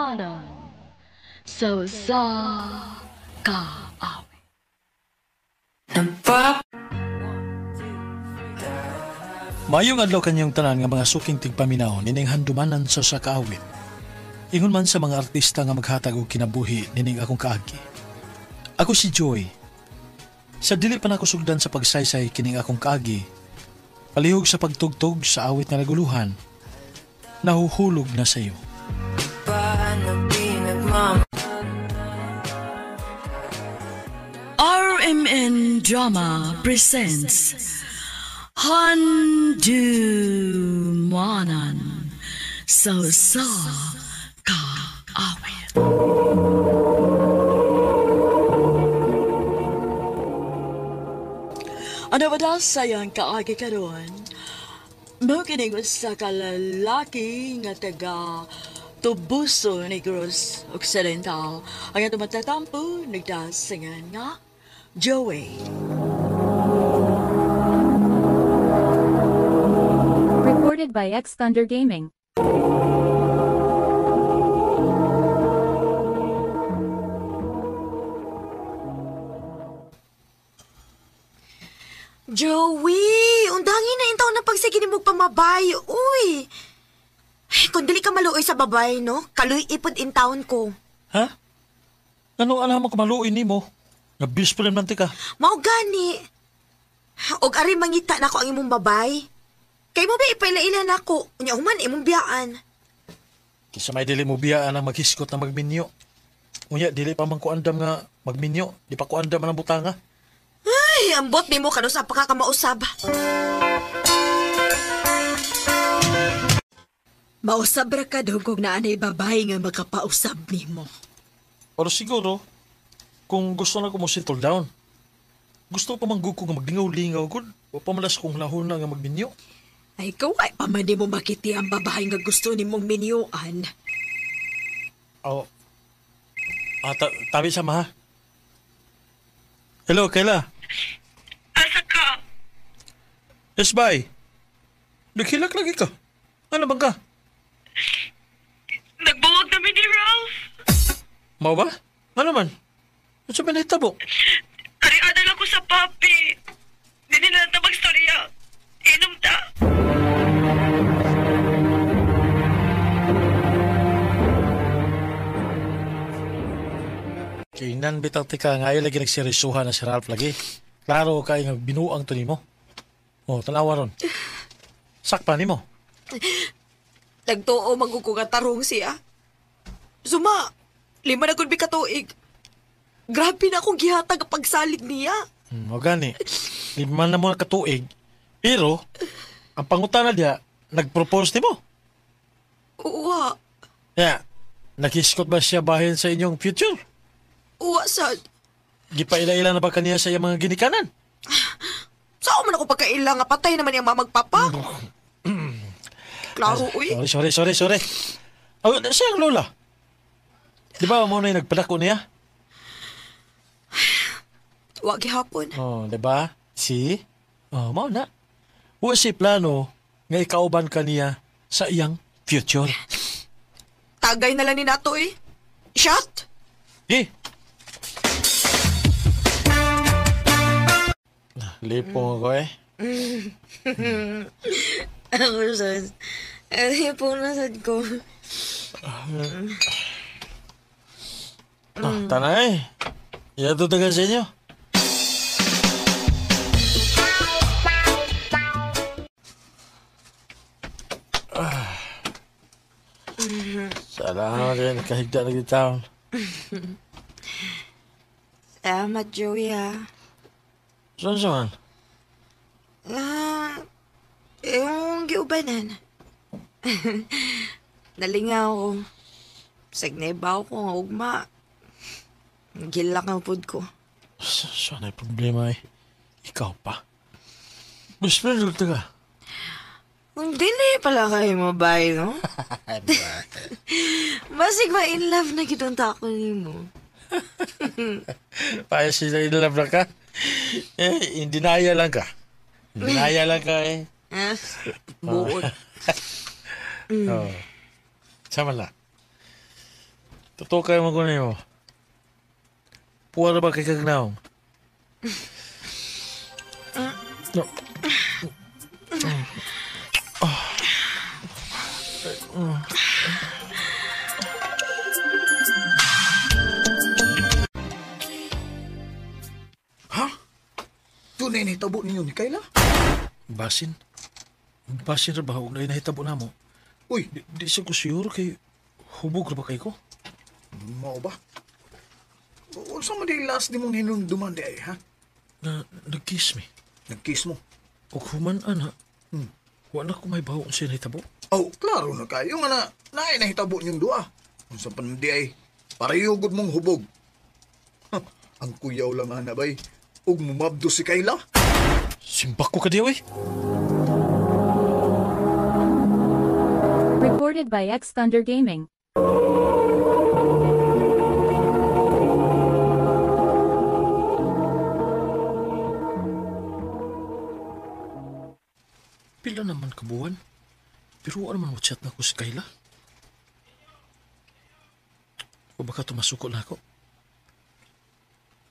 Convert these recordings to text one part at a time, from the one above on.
Handumanan sa usa ka awit. Maayong adlaw kanyang tanan nga mga suking tigpaminaw nining handumanan sa usa ka awit. Ingon man sa mga artista nga maghatag og kinabuhi nining akong kaagi. Ako si Joy. Sa dili pa nako sugdan sa pagsaysay kining akong kaagi, palihog sa pagtugtog sa awit nga naguluhan, nahuhulog na sa iyo. RMN Drama presents Handumanan sa usa ka awit. Ano ba daw sayang kaagi karon? Mao kining usa ka lalaki nga taga Tubuso, Negros Occidental. Ang atong matatampo nagdasingan nga Joey. Recorded by X Thunder Gaming. Joey, undangin na intaw na pagsige ni mo pamabay. Uy! Ay, kung dili ka maluoy sa babay, no? Kaluy ipod in town ko. Ha? Anong alam mo kamaluoy nimo? Nga best friend man ti ka. Mao gani. Og ari mangita nako ang imong babay. Kay mo ba ipaila-ila nako? Unya human imong biyaan. Kisa may dili mo biyaan ang maghiskot na magminyo. Unya dili pa man ko andam nga magminyo, di pa ko andam ang butanga. Ay, ambot nimo kano sa pakakamausab. Mausab ra ka dong kung naanay babae nga makapausab nimo. Pero siguro, kung gusto na ko mo settle down, gusto pa man gud ko nga maglingaw-lingaw gud, wa pa malas kong lahona nga magminyo. Ay, ikaw ay pa man nimo makiti ang babae nga gusto nimong minyuan. Oh. Tabi sa maha. Hello, Kayla. Asa ka? Yes, bye. Naghilak lagi ka. Ano bang ka? Nagbuwag namin ni Ralph. Mao ba? Ano man? Ano sa pinahitabo? Ari-adal ako sa papi. Dili na lang magstorya. Inom ta. Kinan bitaw tika nga ay lagi nagseryosohan na si Ralph lagi. Klaro kay nga binuang to nimo. Oh, tanawa ron. Sakpa nimo. Nagtuo man ko nga tarong siya. Suma, 5 na gud mi ka tuig. Grabe na akong gihatag ang pagsalig niya. O gani. 5 na mo ka tuig. Pero ang pangutana diya, nagpropose nimo. Uwa. Ya, naghiskot ba siya bahin sa inyong future? Uwa sad. Gipaila-ila na ba kaniya sa iyang mga ginikanan? Saan man ako pagkaila nga patay naman iyang mamagpapa? Klaro, uy. Sorry. Oh, siyang lola. Di ba mo na yung nagpadako niya? Wa gihapon. Oh, di ba? Si? Oh, mao na. Wa si plano nga ikauban ka niya sa iyang future. Tagay na lang ni nato eh. Shot! Eh! Lipong ako eh. Ako sad. Lipong na sad ko. Tanay. Ito taga sa inyo. Salamat rin. Kahigda na kita. Salamat, Joey, ha. Saan saan? Yung giubanan. Nalingaw ko. Sagnaybaw ko nga ugma. Gilak ang pud ko. Saan ay problema eh? Ikaw pa. Best friend, ulit ka. Kung dili pala kayo mabay, no? Basig ba in love na kitong tako nimo? Paya sila in love na ka. Eh, in denial lang ka. In denial lang ka eh. Buot. Oh. Sama na. Totoo kayo mo ko niyo. Puwara ba kay kagnaong? No. Ha? Tunay nahitabo ninyo ni Kayla? Basin? Basin ra ba? Huwag na nahitabo na mo. Uy! Di siya ko sure kay hubog ra ba kay ko? Mao ba? Unsa man di last ni mong hinumduman di ay, ha? Na, nag-kiss mi. Nag-kiss mo? Og human, ana. Wa na ko may bawo unsa nahitabo. Oh, klaro na kayo nga na naay nahitabo niyong duha. Unsa pa di ay, pareho gud mong hubog. Ha, ang kuyaw lang ana bay, ug mumabdo si Kayla. Simbak ko ka diya, oy. Recorded by X Thunder Gaming. Pila naman kabuan. Pero ano man mo-chat na ko si Kayla? O baka tumasuko na ako.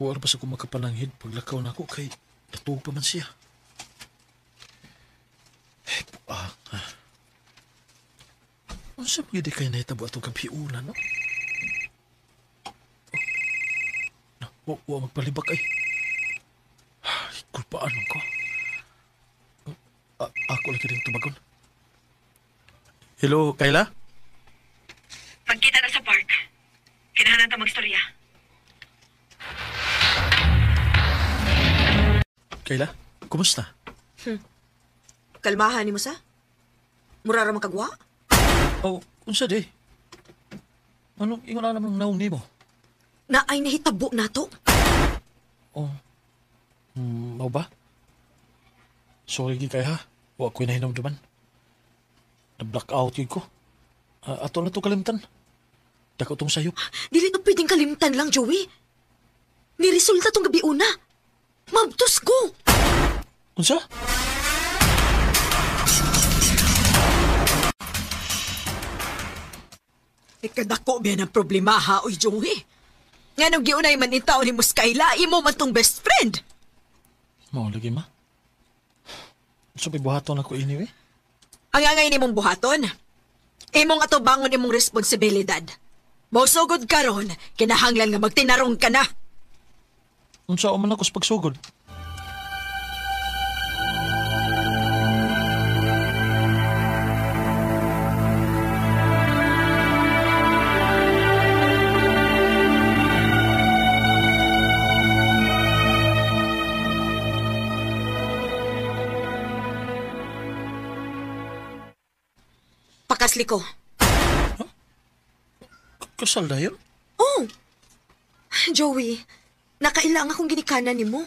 O ano pa sa kong makapalanghid paglakaw na ako kay natuog pa man siya. Eh, ah. Unsa man gyud kay nahitabo atong gabiuna, no? Oh. Na, wa magpalibak ay. Ay, kulpaan man ko. Ako lagi rin tubagon. Hello, Kayla? Pagkita na sa park. Kinahanglan ta magstorya. Kayla, kumusta? Kalmahan ni mo sa? Mura ra man kagwa? Oh, unsa di? Anong ingon na namang naong nimo? Na ay nahitabo na to. Oh. Mao ba? Sorry gid kay ha. Wa ko'y nahinumduman. Na-blackout yun ko. Ato na to kalimtan. Dako tong sayop. Dili to pwedeng kalimtan lang, Joey. Niresulta tong gabi una. Mabtos ko. Unsa? Ikadako biya ng problema ha, oy Joey. Nga nung giunay man intaon ni Muskayla, imo man tong best friend. Mao lagi ma. So may buhaton ako anyway. Ang angay nimong buhaton. Imong atubangon imong responsibilidad. Mosugod karon, kinahanglan nga magtinarong ka na. Unsa man ako sa pagsugod? Pakasli ko. Huh? Kasal na yun? Oh! Joey, nakailang akong ginikanan nimo.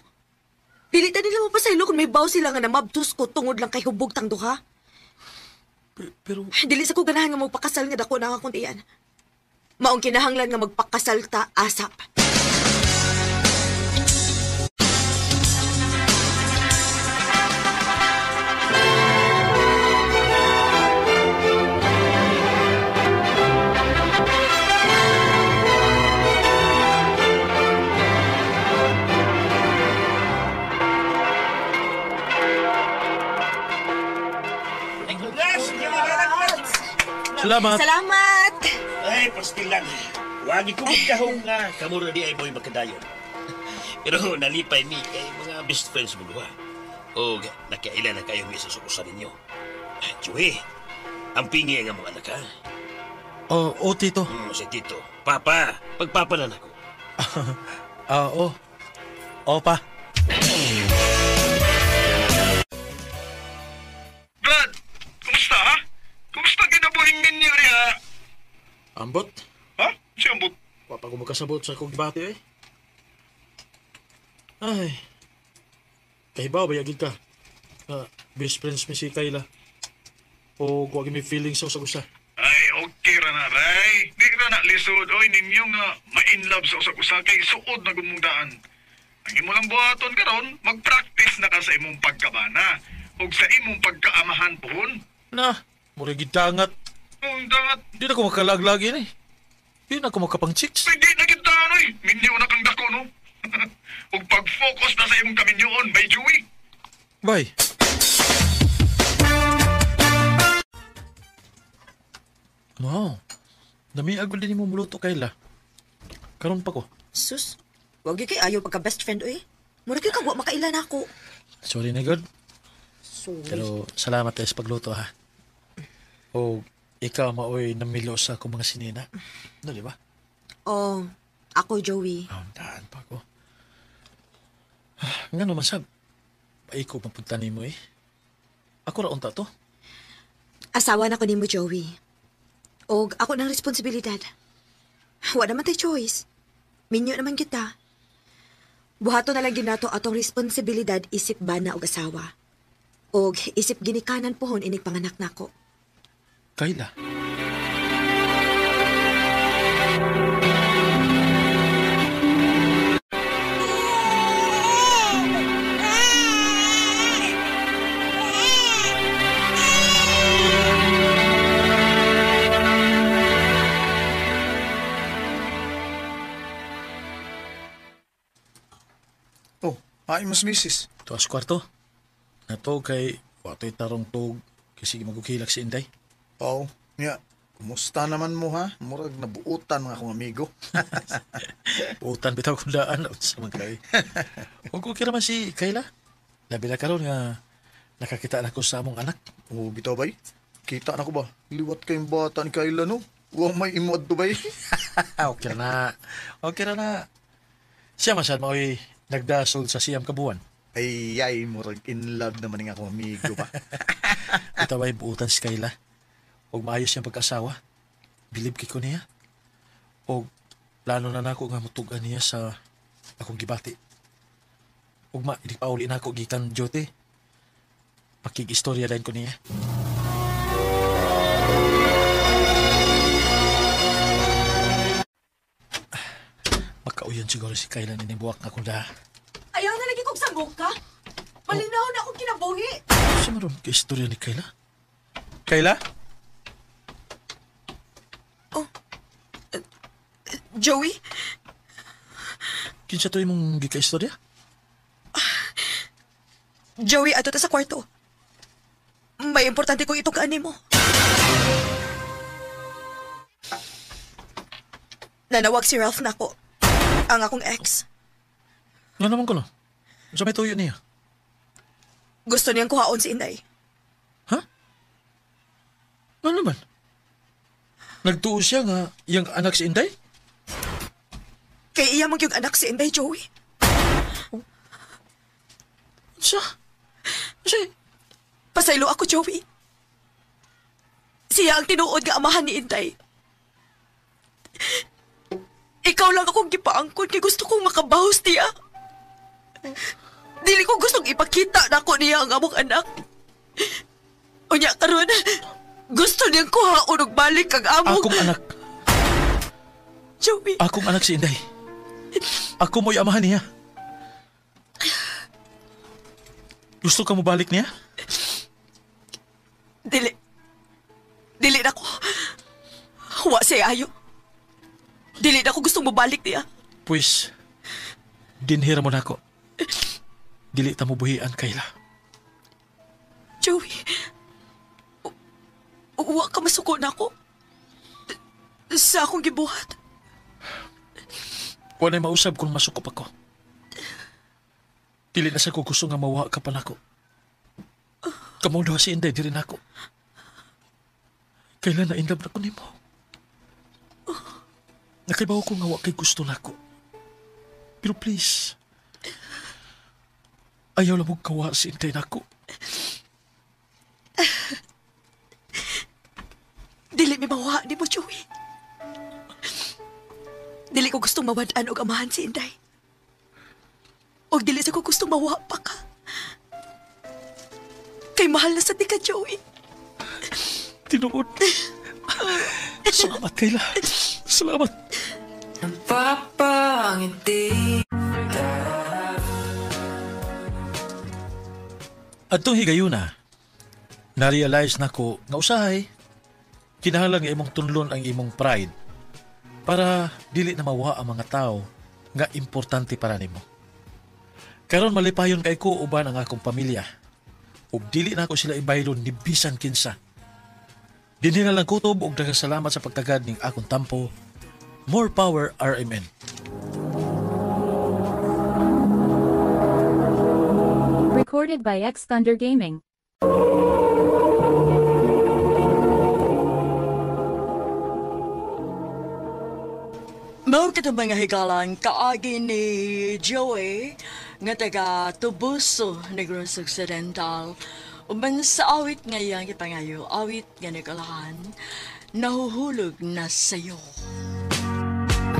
Dili ta nila mapasaylo kung may baw sila nga namabtos ko tungod lang kay hubog tang duha. Pero... Dili sa ko ganahan nga magpakasal nga dako na akong tiyan. Maong kinahanglan nga magpakasal ta asap. Salamat. Salamat. Ay, pastil lang. Wagi ko magkahong nga. Kamura di ay mo'y makadayon. Pero nalipay mi kay mga best friends mo duha. O nakaila na kayong isa sa ninyo. Joey, ang pingi nga mga anak ha? Oo, Tito. Si Tito. Papa, pagpapalan ako. Oo. Oo pa. Brad, kumusta ha? Kumusta kinabuhing ninyo riya? Ambot? Ha? Si ambot? Wa pa ko makasabot sa akong gibati eh. Ay. Kahibaw ba yagid ka? Best friends mi si Kayla. O wa may feelings sa usag-usa. Ay, okay ra na, bay. Di ra na lisod. Oy, ninyo nga ma-in love sa usag-usa kay suod na gumungdaan. Ang imo lang buhaton karon, mag-practice na ka sa imong pagkabana ug sa imong pagkaamahan pohon. Na, murag gidangat. Ang dangat. Di na ko makalaglag eh. Yun ako makapang chicks. Ay, di na kita, oy. Minyo na kang dako, no? Ug pag-focus na sa imong kaminyoon, by Joey. Bye. Wow. Dami agad din mo muluto, Kayla. Karon pa ko. Sus, wag gyud kay ayaw pagka best friend oy. Mura kay kag wa makailan ako. Sorry na god. Sorry. Pero salamat tayo sa pagluto ha. O ikaw maoy namilo sa akong mga sinina. No, di ba? Oh, ako Joey. Oh, daan pa ko. Nga naman sab. Paiko mapunta nimo eh. Ako ra unta to. Asawa na ko nimo Joey. Og ako ng responsibilidad. Wa naman tay choice. Minyo naman kita. Buhato na lang ginato atong responsibilidad isip bana og asawa. Og isip ginikanan pohon inig panganak nako. Kayla. Oh, ay mas misis. Tuas kwarto. Nato kay watoy tarong tug kasi magukilak si Inday. Oo, nya. Kumusta naman mo ha? Murag nabuutan mga akong amigo. Buutan bitaw kung daan sa mga kay. Ug okay raman si Kayla. Labi na karon nga nakakita na ko sa among anak. Oh, bitaw bay. Kita na ko ba? Liwat kayong bata ni Kayla no. Wa may imo adto bay. Okay na. Okay na. Siya man sad maoy nagdasol sa siyam kabuan. Ay, ay, murag in love naman ng akong amigo ba. Bitaw ay buutan si Kayla. Og maayos siyang pag-asawa. Bilib kay ko niya. Og plano na nako nga mutugan niya sa akong gibati. Ug ma, hindi pa uli nako gikan duty. Pakig-istorya din ko niya. Makauyon siguro si Kayla ni buwak nga kung daha. Ayaw na lagi kong sambok ka. Malinaw na akong kinabuhi. Sa maroon ka istorya ni Kayla? Kayla? Joey? Kinsa to imong gika-istorya? Joey, ato ta sa kwarto. May importante kong itukaan nimo. Nanawag si Ralph nako. Ang akong ex. Nga naman ko no? Sa may tuyo niya? Gusto niyang kuhaon si Inday. Ha? Nga naman? Nagtuo siya nga iyang anak si Inday? Kay iya man yung anak si Inday, Joey. Siya? Siya? Pasaylo ako, Joey. Siya ang tinuod nga amahan ni Inday. Ikaw lang akong gipaangkon kay gusto kong makabahos niya. Dili ko gustong ipakita na ako niya ang among anak. Unya karon, gusto niyang kuhaon og balik ang among... Akong anak. Joey. Akong anak si Inday. Ako mo'y amahan niya. Gusto ka mo balik niya? Dili. Dili na ko. Wa siya ayo. Dili na ko gustong mabalik niya. Pues, dinhira mo na ako. Dili ta mo buhian, Kayla. Joey, wa ka masuko na ako. Sa akong gibuhat. Wa na'y mausab kung masukop ako. Dili na sa ko gusto nga mawa ka pa nako. Kamong duha si Inday, diri nako. Kailan na inlove na ko nimo? Nakaibaw ko nga wa kay gusto nako. Pero please, ayaw lang mong kawa si Inday nako. Dili mi mawa ni mo, Joey. Dili ko gustong mawad-an og amahan si Inday. Og dili sa ko gustong mawa pa ka. Kay mahal na sa ti ka, Joey. Tinuod. Salamat, Kayla. Salamat. Adtong higayuna, na-realize nako nga usahay, kinahanglan nga imong tunlon ang imong pride Para dili na mawa ang mga tao nga importante para nimo. Karon malipayon kay ko uban ang akong pamilya. Ug dili na ako sila ibaylon ni bisan kinsa. Dinhi na lang kutob og daghang salamat sa pagtagad ning akong tampo. More power RMN. Recorded by X Thunder Gaming. Mao katong mga higalan kaagi ni Joey nga taga Tubuso, Negros Occidental. Uban sa awit nga iyang ipangayo, awit nga nagalahan, nahuhulog na sayo.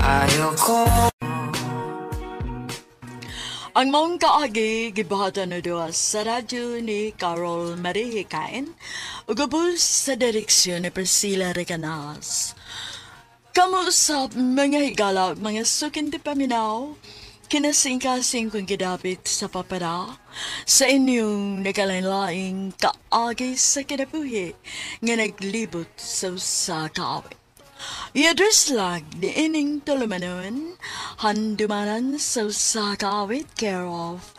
Ayoko. Ang maong kaagi gibuhatan na duha sa radyo ni Carol Marie Hikain ug ubos sa direksyon ni Priscilla Recanas. Kamo sa mga higala ug mga sukin ti paminaw, kinasingkasing kong gidapit sa papara sa inyong nagalain-laing kaagi sa kinabuhi nga naglibot sa usa ka awit. I-address lang ni ining tulumanon, handumanan sa usa ka awit, care of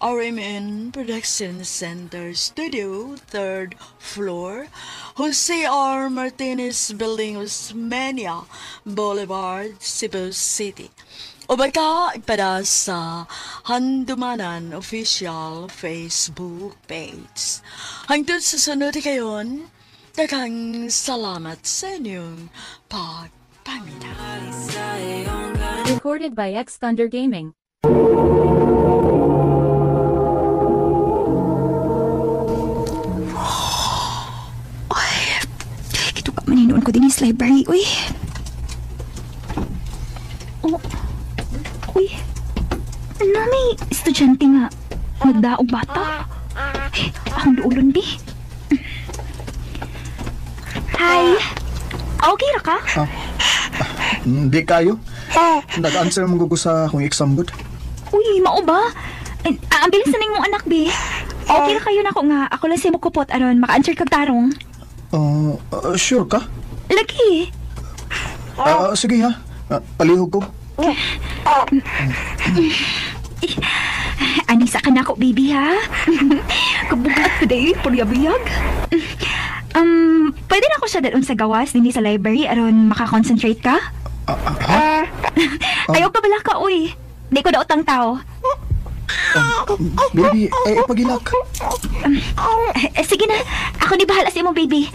RMN Production Center Studio, 3rd floor, Jose R. Martinez Building, Osmeña Boulevard, Cebu City. O baka ipada sa Handumanan Official Facebook page. Hangtod sa sunod kayon, daghang salamat sa inyong pagpaminaw. Recorded by X Thunder Gaming. Kituka man hinuon ko din sa library, uy. Oh, uy. Nami, estudyante nga. Nagdaog bata. Ay, akong duulon, di. Hi. Okay ra ka? Hindi kayo. Nag-answer mo ko sa akong exam good. Uy, mao ba? Ang bilis na mong anak, be. Okay ra kayo na ako nga. Ako lang si mukupot aron maka-answer kag tarong. Sure ka? Lagi. Sige ha. Palihog ko. Anisa ka na ako, baby, ha? Kabugat ko dahil, purya-biyag. Pwede na ako siya dalon sa gawas dinhi sa library aron makakonsentrate ka? Ha? Ayaw ka bala ka, uy. Di ko daotang tao. Baby, pagilak. Sige na, ako ni bahala sa imong baby.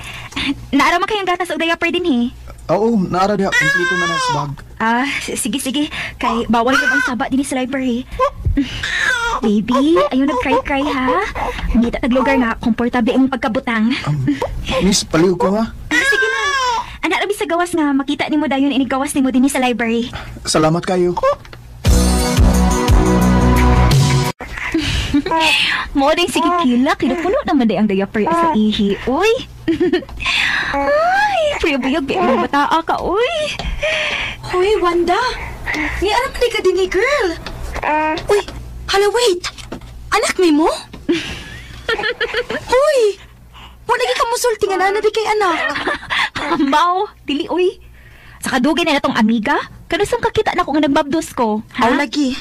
Naara man kayong gatas og diaper din, he. Oo, naara diha. Kompleto na na sa bag. Sige, sige. Kay bawal yung ang saba din sa library. Baby, ayaw nag-cry-cry, ha? Ngita tag lugar nga, komportable imong pagkabutang. Miss, palihog ko, ha? Sige na. Anak, rabi sa gawas nga, makita nimo dayon inig gawas nimo dinhi sa library. Salamat kayo. Mo ding sige kila, kinupuno naman day ang diaper sa ihi. Uy! Ay, priyabiyag, di mo bataa ka, uy! Hoy, Wanda! Ni anak ni ka din ni girl! Uy, hala, wait! Anak ni mo? Hoy! Wala ka musulti nga na di kay anak. Ambaw, dili, uy. Sa kadugay na natong amiga, kanusang kakita na ko nga nagbabdos ko, ha? Aw, lagi.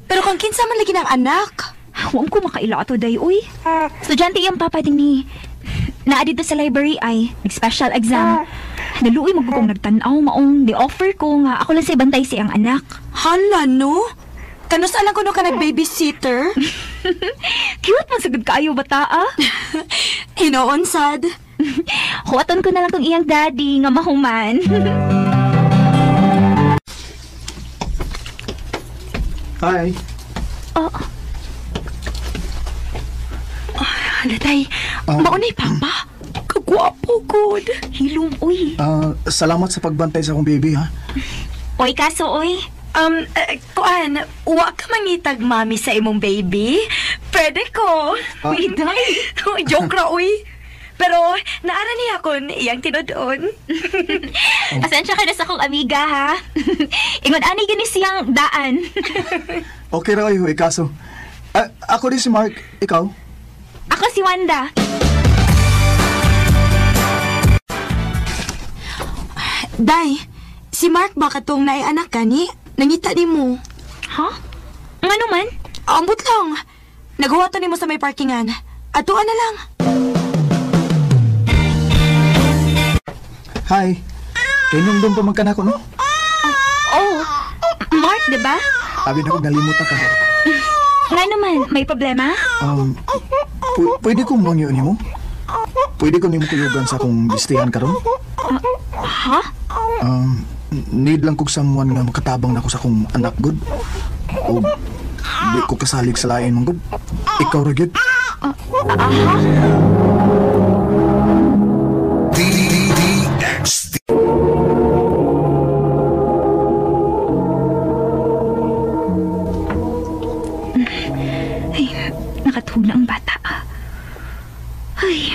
Pero kung kinsa man lagi ng anak. Huwag ko makaila ato, day, uy. Estudyante iyang papa din ni. Naa dito sa library ay, nag-special exam. Naluoy magugong nagtanaw maong di-offer ko nga ako lang sa bantay siyang anak. Hala, no? Kanus alang ko no ka nag-babysitter? Cute man sagud kaayo bata, ah. Hinoon, sad. Huwaton ko na lang tong iyang daddy nga mahuman. Hi. Oh. Hala, day. Maunay, papa. Kagwapo, good. Hilom, uy. Salamat sa pagbantay sa akong baby, ha? Oy, kaso, oy. Kuan, wa ka mangitag mami sa imong baby? Pwede ko. Uy, day. Joke ra, uy. Pero, naara niya kon iyang tinudon. Pasensya ka na sa akong amiga, ha? Ingon ani gani siyang daan. Okay ra kayo, kaso. Ako din si Mark, ikaw? Ako si Wanda. Day, Si Mark ba katong naay anak kani? Nangita nimo. Ha? Ngano man? Ambot lang. Naghuwato nimo sa may parkingan. Atuan na lang. Hi. Kinumdum pa man ka nako, no? Oh, Mark, di ba? Abi na ko nalimot ka. Ngano man, may problema? Pwede kong mangyo nimo? Pwede ko nimo kuyugan sa akong bistihan karon? Ha? Need lang kog someone nga makatabang nako sa akong anak gud. O di ko kasalig sa lain man gud. Ikaw ra gyud. Aha. Ay, nakatuhog na ang bata. Ay,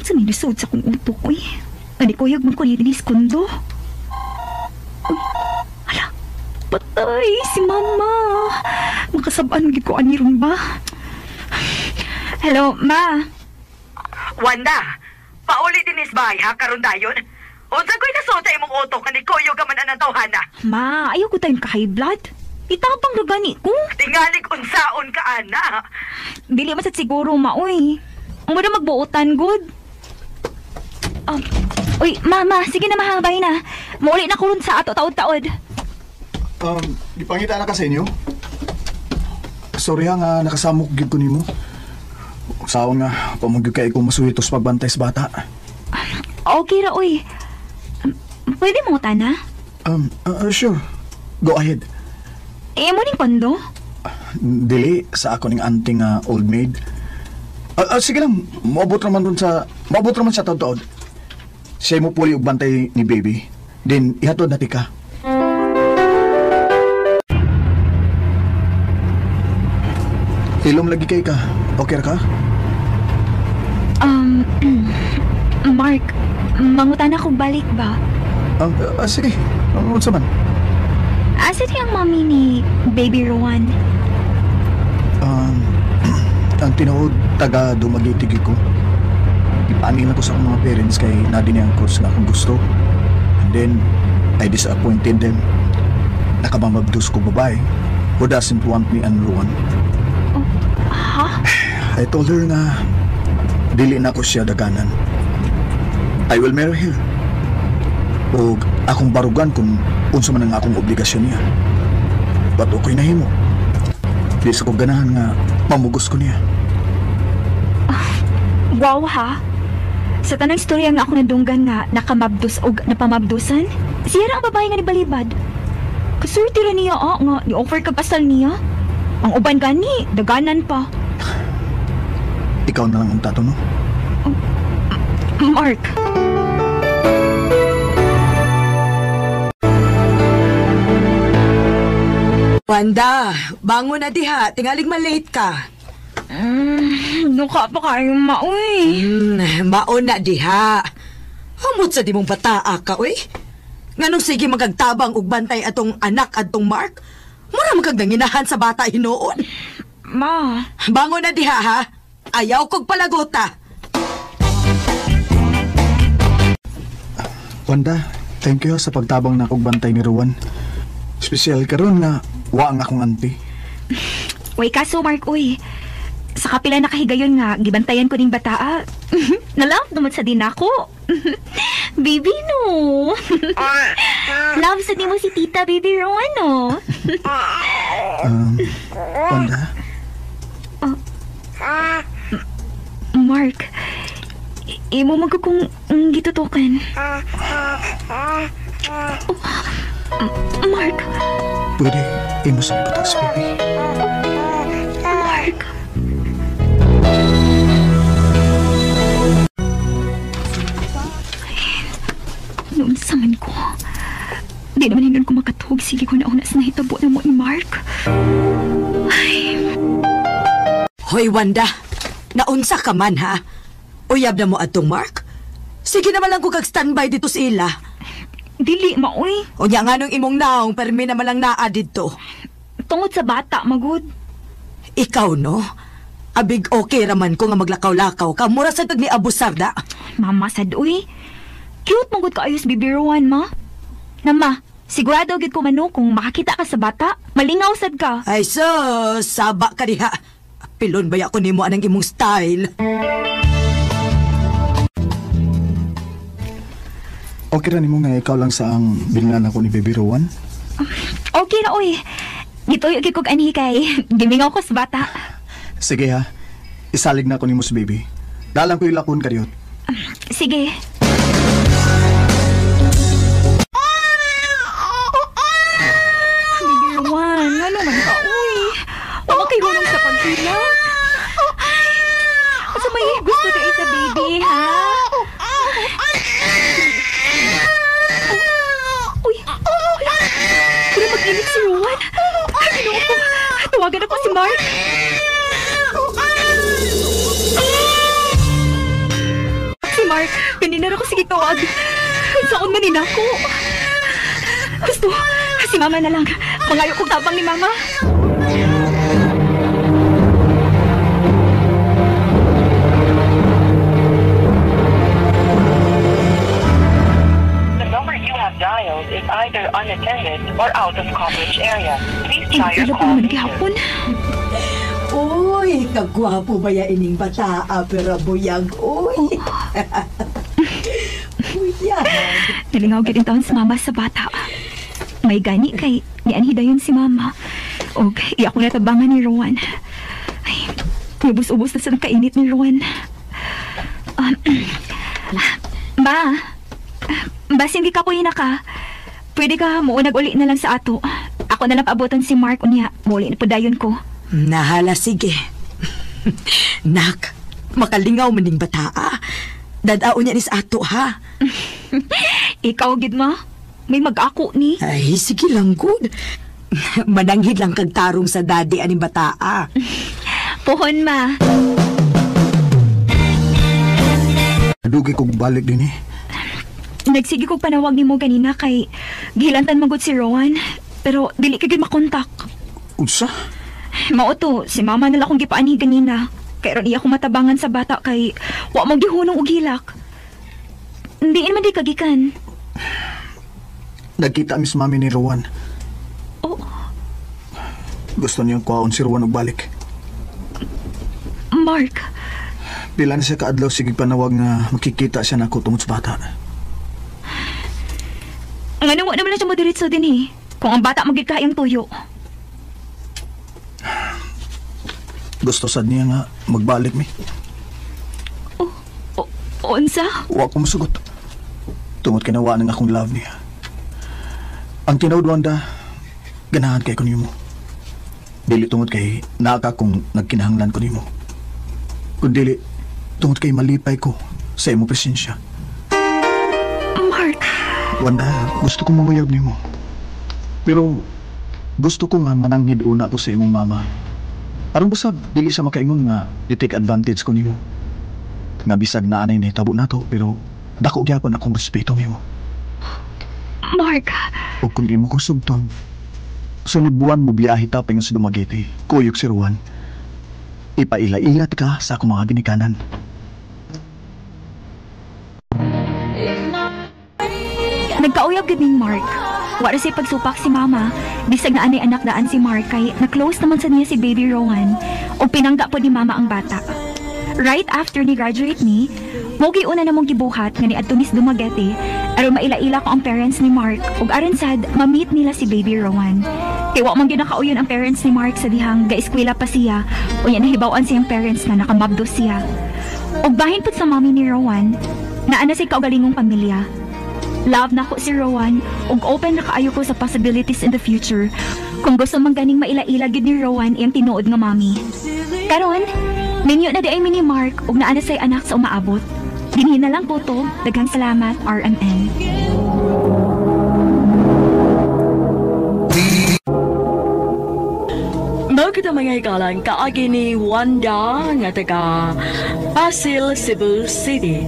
sa may nasod sa kong utok, uy. Ani kuyog man ko ni Denise Kondo. Uy, ala, patay si mama. Makasabaan gid ko ani ron ba? Hello, ma. Wanda, pauli dinis bahay ha karon dayon. Unsa ko'y nasuot sa imong utok nga ni kuyog ka man anang tawhana? Ma, ayaw ko tayong ka-high blood. Itabang ra gani ko. Tingalig unsaon ka ana. Dili man sad siguro, ma, uy. Ang mura magbuotan, good. Uy, mama, sige na mahabay na. Mauli na ko ron sa ato taod-taod. Gipangita na ka sa inyo? Sorry ha nga nakasamok gyud ko nimo. Usawa nga, pamugyud kay ko masuhitos pagbantay sa bata. Okay ra, uy. Pwede mo tana? Sure. Go ahead. Eh, mo ning kondo? Dili, sa ako ning auntie nga old maid. Sige lang, maabot naman sa taod-taod. Siya mo puli og bantay ni baby. Then, ihatod na tika. Hilom lagi kay ka. Okay ra ka? Mark, mangutan ako balik ba? Sige. Unsa man? Asa di ang mami ni Baby Rowan? Ang tinuod, taga Dumaguete ko. Ipaangin ako sa akong mga parents kay na din ang course na akong gusto. And then, I disappointed them. Nakamamabdos ko babae who doesn't want me and Rowan. Oh, ha? I told her nga, dili na ko siya daganan. I will marry her. O akong barugan kung unsa man ang akong obligasyon niya. But okay na himo. Di sa ko ganahan nga mamugos ko niya. Wow ha? Sa tanang istorya nga ako nadunggan nga nakamabdos o napamabdosan, siya ra ang babae nga nibalibad. Kasurti ra niya nga ni-offer kag kasal niya. Ang uban gani, daganan pa. Ikaw na lang ang tato, no? Mark. Wanda, bangon na diha. Tingalig malate ka. Nuka pa kayo, maoy. Maon na diha. Hamot sa di mong bataa ka, uy. Nganong sige magagtabang og bantay atong anak adtong Mark? Mura magkagdanginahan sa bata hinuon. Ma. Bangon na diha, ha? Ayaw kog palagota. Wanda, thank you sa pagtabang na kog bantay ni Rowan. Espesyal karon nga wa ang akong auntie. Way kaso, Mark, uy. Sa kapila nakahigayon nga, gibantayan ko ning bataa. Nalove naman sa din ako. Baby, no. Love sa din mo si Tita, Baby Rowan, no? Wanda? Mark, imo man ko kung gitutukan. Oh, Mark. Pwede, imo sa ibutang si baby. Mark. Noon sa man ko. Di naman hinon ko makatuog. Sige ko na una sa nahitabo na mo ni Mark. Ay. Hoy, Wanda. Naunsa ka man, ha? Uyab na mo atong Mark? Sige naman lang ko kag-standby dito sa ila. Dili, maoy. Unya nga nung imong naong, permi naman lang naa dito. Tungod sa bata, magud. Ikaw, no? Abig okay raman ko nga maglakaw-lakaw ka. Mura sa tag ni Abusarda. Mama, sad, uy. Cute magud kaayos bibiruan, ma. Nama, sigurado gid ko mano kung makakita ka sa bata, malingaw sad ka. Ay so, saba ka diha. Pilon ba ako nimo anang imong style? Okay ra nimo nga ikaw lang sa ang binlan ako ni Baby Rowan? Okay ra oy. Gituyo gid kog anhi kay gimingaw ko sa bata. Sige ha. Isalig na ako nimo si baby. Dalang ko ilakon kadiyot. Sige. Baby Rowan, ano man ka uy? Wa kay hunong sa pagpila. Ay, asa may gusto di sa baby ha? Uy, wala. Pero mag-init si Rowan. Ay, Ginoo ko. Tawagan ako si Mark. Si Mark, kanina ra ko sige tawag. Saan man ni nako? Gusto, si Mama na lang. Mangayo kong tabang ni Mama. The number you have dialed is either unattended or out of coverage area. Please try your Ilo pa call naman later. gihapon. Uy, kagwapo ba ya ining bata, pero buyag, uy. Buyag. Nalingaw gid taon si Mama sa bata. May gani kay nianhi dayon si Mama. Og iya ko natabangan ni Rowan. Ay, ubos-ubos na sa kainit ni Rowan. Ba, basin di ka po ka. Pwede ka muunag uli na lang sa ato. Ako na lang paabutan si Mark unya. Muli na po dayon ko. Nahala, sige. Nak, makalingaw maning bataa. Dadao niya ni sa ato, ha? Ikaw gid ma. May mag-ako ni. Ay, sige lang, good. Mananghid lang kag tarong sa daddy aning bataa. Pohon ma. Dugay kog balik din eh. Nagsige kog panawag nimo ganina kay gihilantan magud si Rowan. Pero dili ka gid makontak. Unsa? Mao to, si mama na lang akong gipaanhi ganina. Kay ron iya ko matabangan sa bata kay wa mo gihunong og hilak. Hindi man di kagikan. Nagkita mi sa mami ni Rowan. Oh. Gusto niyang kuhaon si Rowan og balik. Mark, Pila na siya kaadlaw sige panawag nga makikita siya nako tungod sa bata. ngano wa naman lang siya modiretso din eh. Kung ang bata magid kaayang tuyo. Gusto sad niya nga magbalik mi. O, unsa? Wa ko mosugot. Tungod kay nawaan ang akong love niya. Ang tinuod Wanda, ganahan kay ko nimo. Dili tungod kay naa ka kung nagkinahanglan ko nimo. Kun dili tungod kay malipay ko sa imong presensya. Mark, Wanda, gusto kong manguyab nimo. Pero gusto ko nga mananghid una ko sa imong mama. Aron basta dili sa makaingon nga di-take advantage ko nimo. Nga bisag na anay nahitabo nato pero dako gyapon akong respeto nimo. Mark, O kung imo ko sugton, sunod buwan mo biyahe ta paingon sa Dumaguete. Kuyog si Ruan. Ipaila-ilat ka sa akong mga ginikanan. Nagkauyab gid ning Mark. Wa ra say pagsupak si mama. Bisag na anay anak daan si Mark kay na-close naman sa niya si baby Rowan. Ug pinangga po ni mama ang bata. Right after ni graduate ni, mo una namong gibuhat nga niadto mis Dumaguete aron maila-ila ko ang parents ni Mark ug aron sad ma-meet nila si baby Rowan. Kay wa man gyud nakauyon ang parents ni Mark sa dihang gaeskwela pa siya unya nahibaw-an siyang parents na nakamabdo siya. Ug bahin pud sa mommy ni Rowan, naa na say kaugalingong pamilya. Love na ko si Rowan ug open na kaayo ko sa possibilities in the future. Kung gusto man ganing maila-ila gid ni Rowan iyang tinuod nga mami. Karon, minyo na di ay mi ni Mark ug naa na say anak sa umaabot. Dinhi na lang po to. Daghang salamat, RMN. Mao kita mga hikalan kaagi ni Wanda nga taga Pasil, Cebu City.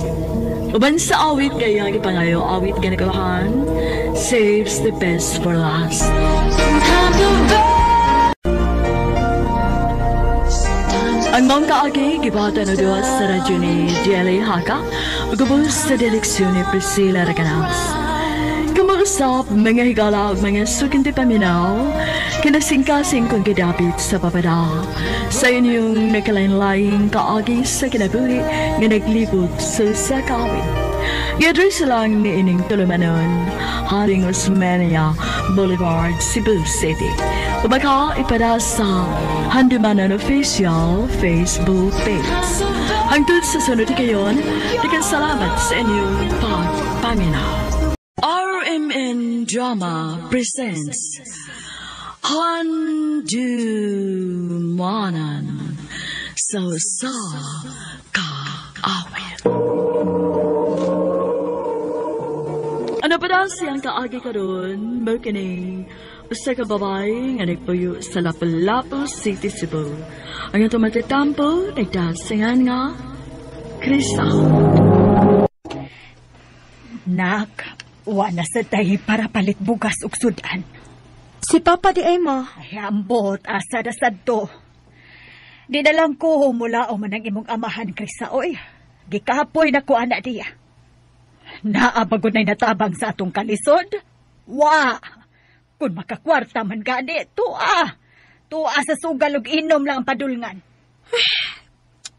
Uban sa awit kaya gipangayo awit ganikuhan saves the best for last. Ang mga kaagi gibata na duha sa radyo ni Jelly Haka ug ubos sa direksyon ni Priscilla Recanals. Kamausap, mga higala ug mga suking paminaw, kinasingkasing kong gidapit sa papada. Sa inyong nakalain-laing kaagi sa kinabuhi nga naglibot sa sakawit. Giadres lang ni ining tulumanon, Haring Osmeña Boulevard, Cebu City. O baka ipada sa Handumanan Official Facebook page. Hangtod sa sunod kayon, daghang salamat sa inyong pagpaminaw. RMN Drama presents Handumanan sa Usa Ka Awit. Ano pa daw siyang kaagi karon mao kining usa ka babae nga nagpuyo sa Lapu-Lapu City, Cebu. Ang atong matatampo nagdasingan nga Krista. Nak, wa na sa tahi para palit bugas ug sudan. Si Papa di ay ma. Ay, ambot, asa na sad to. Di na lang ko mula o manang imong amahan, Krisa, oy. Gikapoy na ko ana diya. Naabagod na'y natabang sa atong kalisod? Wa! Kung makakwarta man gani, tuwa. Tuwa sa sugal ug inom lang ang padulngan.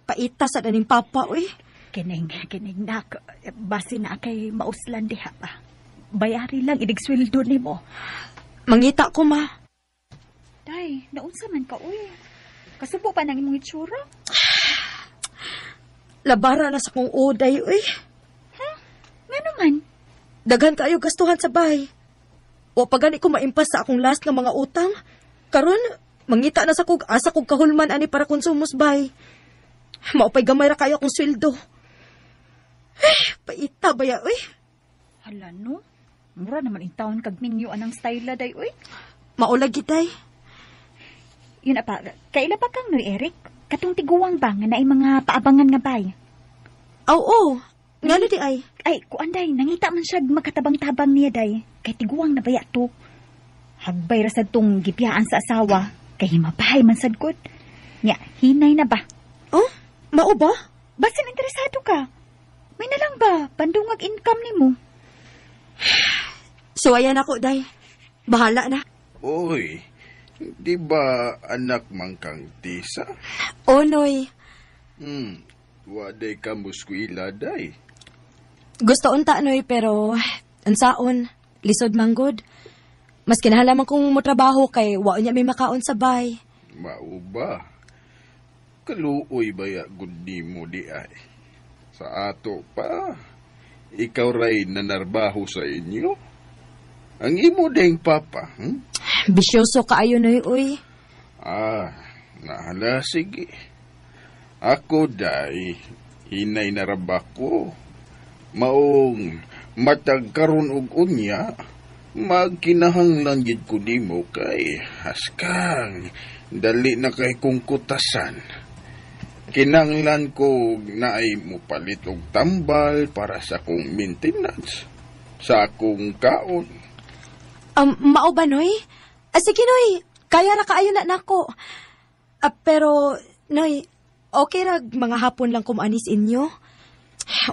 Paita sa daning Papa, oy. Kining, kining nak, basi na kay mauslan diha pa. Bayari lang inig sweldo nimo. Mangita ko, ma. Day, naunsa man ka, uy. Kasubo pa nang imong itsura. Labara na sa kong uday, uy. Nga naman? Daghan kayo gastuhan sa bahay. Wa pa gani ko maimpas sa akong last nga mga utang. Karon, mangita na sa kog asa kog kahulman ani para konsumos bay. Maupay gamay ra kayo akong sweldo. Eh, paita ba ya, uy? Hala, no? Mura naman in taon kag minyo anang style day, uy. Maulag gitay. Yun na pa, kaila pa kang Noy Eric? Katong tiguang ba nga naay mga paabangan nga bay? Aw, oo. Ngano di ay? Ay, kuan day, nangita man siya makatabang-tabang niya day. Kay tiguang na baya to. Hagbay ra sad tong gipiyaan sa asawa. Kay mabahay man sad gud. Nya, hinay na ba? Oh, mao ba? Basin interesado ka. May na lang ba? Pandungag income nimo. So ayan ako, day. Bahala na. Oy, di ba anak man kang tisa? Oh, Noy. Waday ka muskwila, day. Gusto unta, Noy, pero ansaon, lisod manggod. Mas kinahanglan man kong motrabaho kay wa niya may makaon sa bay. Mao ba? Kaluoy ba ya gud nimo di ay? Sa ato pa, ikaw ray nanarbaho sa inyo. Ang imo ding papa, Bisyoso kaayo, Noy, uy. Ah, nahala, sige. Ako, day, hinay na raba ko. Maong matag karon og unya, magkinahanglan gid ko nimo kay haskang dali na kay kong kutasan. Kinahanglan ko naay mopalit og tambal para sa akong maintenance, sa akong kaon. Mao ba, Noy? Ah, sige, Noy. Kaya ra kaayo na nako. Ah, pero, Noy, okay ra mga hapon lang kumanis inyo.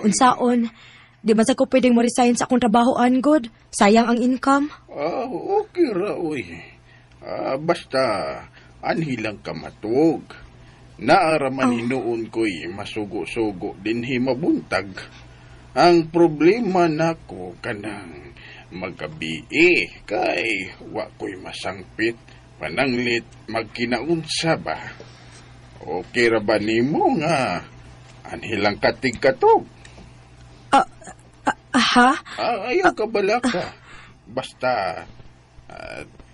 Unsaon, di ba sa ko pwedeng mo resign sa akong trabaho, good? Sayang ang income. Ah, okay ra, oy. Ah, basta, anhi lang ka matuog. Naaraman hinuon ko'y masugo-sugo dinhi mabuntag. Ang problema nako kanang magabii kay wa ko'y masangpit pananglit magkinaunsa ba. Okay ra ba nimo nga anhi lang katig katog? Aha? Ah, ayaw ka bala ka. Basta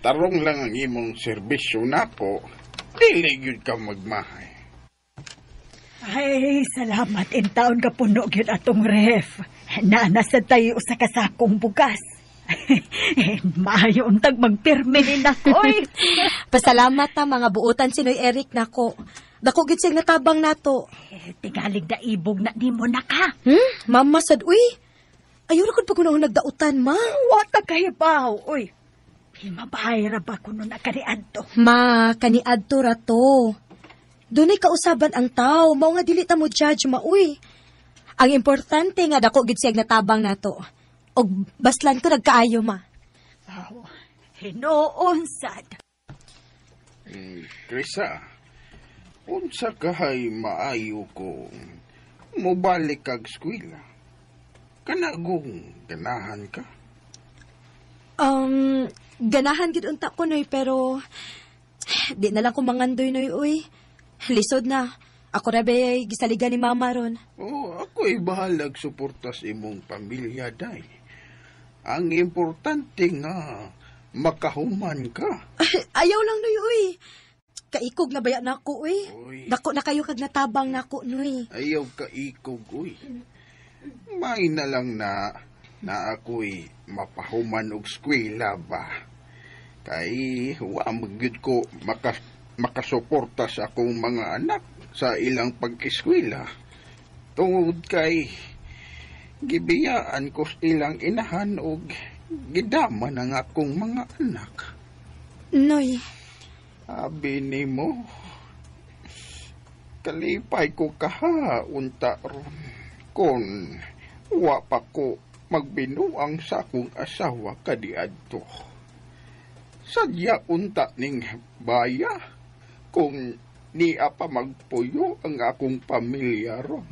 tarong lang ang imong serbisyo nako, dili gyud ka magmahay. Ay, salamat in taon ka puno gyud atong ref. Naana sa tayo sa kasakong bugas. Maayo untag magpirme ni nakoy. Pasalamat ta mga buotan si Noy Eric nako. Dako gid siyang natabang nato. Eh, tingalig na ibog na nimo na ka. Mama sad uy. Ayaw ra kud pag unang nagdautan, ma. Wa ta kahibaw, uy. Himabahay ra ba kuno na kaniadto? Ma, kaniadto ra to. Dunay kausaban ang tao, mao nga dili ta mo judge ma uy. Ang importante nga dako gid siyang natabang nato. Og baslan ko nagkaayo, ma. Aw, hinuon sad. Krisa, unsa kahay maayo ko mobalik kag eskwela? Kanagong ganahan ka? Ganahan gid unta ko, Noy, pero di na lang ko mangandoy, Noy, uy. Lisod na. Ako ra bay gisaligan ni mama ron. Oh, ako'y bahalag suporta sa imong pamilya, day. Ang importante nga, makahuman ka. Ayaw lang, Noy, uy. Kaikog na baya na ako, uy. Uy. Dako na kayo kag natabang nako, Noy. Ayaw kaikog, uy. May na lang na, na ako'y mapahuman og eskwela ba. Kay, wa magyud ko makasuporta sa akong mga anak sa ilang pag-eskwela. Tungod kay gibiyaan ko sa ilang inahan og gidama ng akong mga anak. Noy. Abi nimo, kalipay ko kaha unta ron kon wa pa ko magbinuang sa akong asawa kadiadto. Sadya unta ning baya kung niya pa magpuyo ang akong pamilya ron.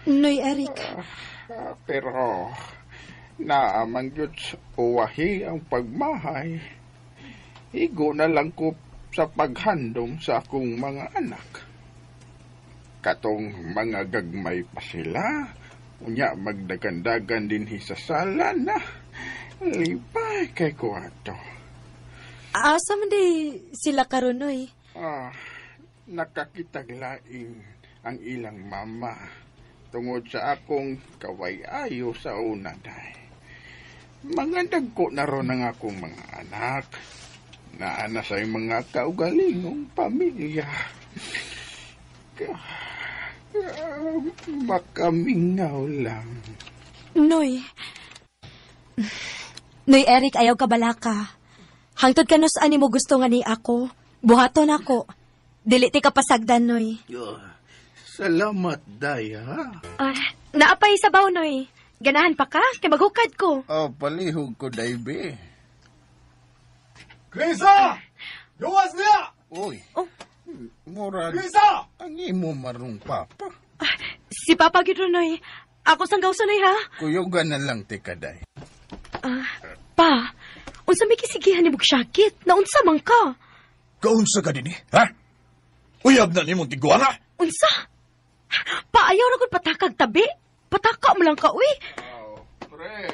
Noy, Eric. Pero naamang gyud sa uwahi ang pagmahay. Igo na lang ko sa paghandom sa akong mga anak. Katong mga gagmay pa sila, unya magdagandagan din sa sala na. Lipay kay ko ato. Asa man di sila karon, Noy? Nakakitag laing ang ilang mama tungod sa akong kaway-ayo sa una, day. Mga dagko na ron ang akong mga anak. Naana sa mga kaugalingong pamilya. Makamingaw lang. Noy. Noy, Eric, ayaw ka balaka. Hangtod ka nus ani mo gusto nga ni ako. Buhaton ako. Dili ti ka pasagdan, Noy. Salamat, day, ha? Naapay sabaw, Noy. Ganahan pa ka? Kay maghukad ko. Oh, palihog ko, day, be. Krisa! Gawas niya! Uy. Oh. Murag. Krisa! Ang imo marong papa. Si Papa gyud, Noy. Ako sang gawson, Noy, ha? Kuyugan na lang, ti kaday. Pa, unsa may kisigihan ni Bugsyakit? Naunsa man ka? Kaunsa ka din, eh? Ha? Uyab na nimong tiguanga? Unsa? Pa, ayaw na kong patakag tabi. Pataka mo lang ka, uy. Oh, pre.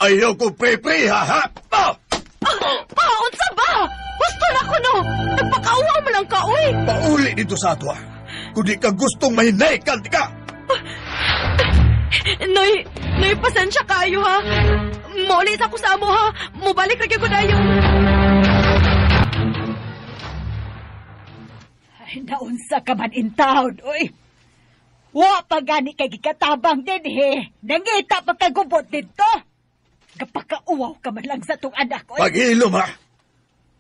Ayaw ko pre-pre, ha, ha? Ah! Pa, unsa ba? Gusto na ko, no? Nagpakauwa mo lang ka, uy. Pauli dito sa ato, ha? Kung di ka gustong mahinay, ka! Noy, Noy, pasensya kayo, ha? Maulit ako sa amo, ha? Mubalik lagi ko na yung. Ay, naunsa ka man in town, uy. Wa pa gani kay gikatabang din, he. Nangita pa kagubot dito. Kapakauwaw ka man lang sa tong anak, uy. Pag-ilom, ha?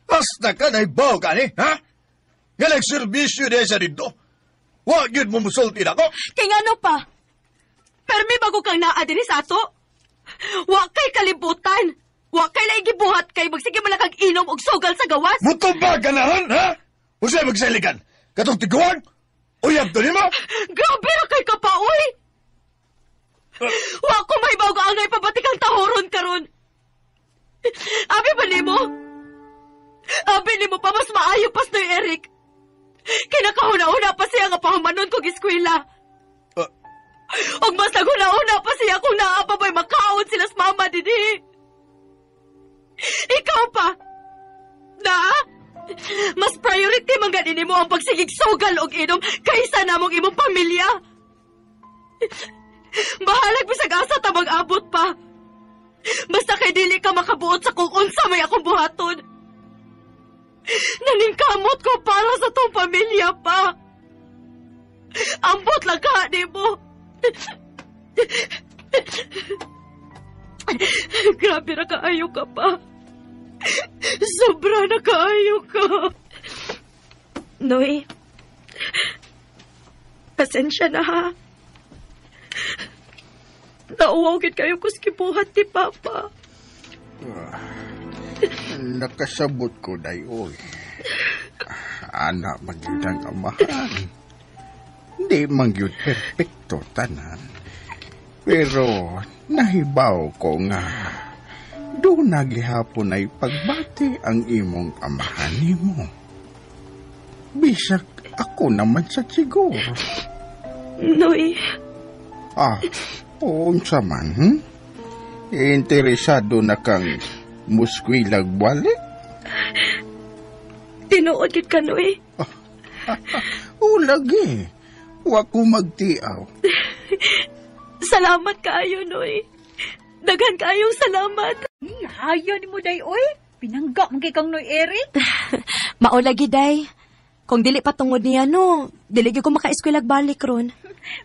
Basta ka naibaw ka, ni, ha? Nga nagserbisyo niya sa dito. Wa gyud mo musulti na ko. Kay ngano pa? Pero may bago kang naa dinhi sa ato. Wa kay kalibutan. Wa kay laing gibuhat kay magsige man lang kag inom og sugal sa gawas. Mutubag ka na ron, ha? Unsay magsaligan? Katong tiguan? Uyab to nimo? Grabe ra kay ka pa, uy! Wa ko may bago angay pabatik ang tahoron karon. Abi ba nimo? Abi nimo pa mas maayo pas noy Eric. Kinakahuna-una pa siya nga pahumanon kog eskwela. Og mas naghuna-una pa siya kung naa pa ba'y makaon sila sa mama dinhi. Ikaw pa. Na? Mas priority man gani nimo ang pagsigig sugal og inom kaysa namong imong pamilya. Bahalag bisag asa ta mag-abot pa. Basta kay dili ka makabuot sa kung unsa may akong buhaton. Naningkamot ko para sa tong pamilya pa. Ambot lang ka nimo. Grabe na kaayo ka pa. Sobra na kaayo ka. Noy, pasensya na ha. Nauwaw gid kayo ko sa gibuhat ni Papa. Nakasabot ko, day, oy. Ana, magyud ang amahan. Hindi man gyud perfecto tanan. Pero nahibaw ko nga doon naghihapon ay pagbati ang imong amahan nimo. Bisag ako naman sa siguro. Noy. Ah, unsa man, Interesado na kang muskwilag balik? Tinuod gid ka, Noy. Ulagi. Wa ko magtiaw. Salamat kaayo, Noy. Daghan kaayong salamat. Hayo ni mo day oy. Pinangga man kay kang Noy Eric. Maulagi, day. Kung dili pa tungod niya, no, dili gyud ko maka-eskwelag balik ron.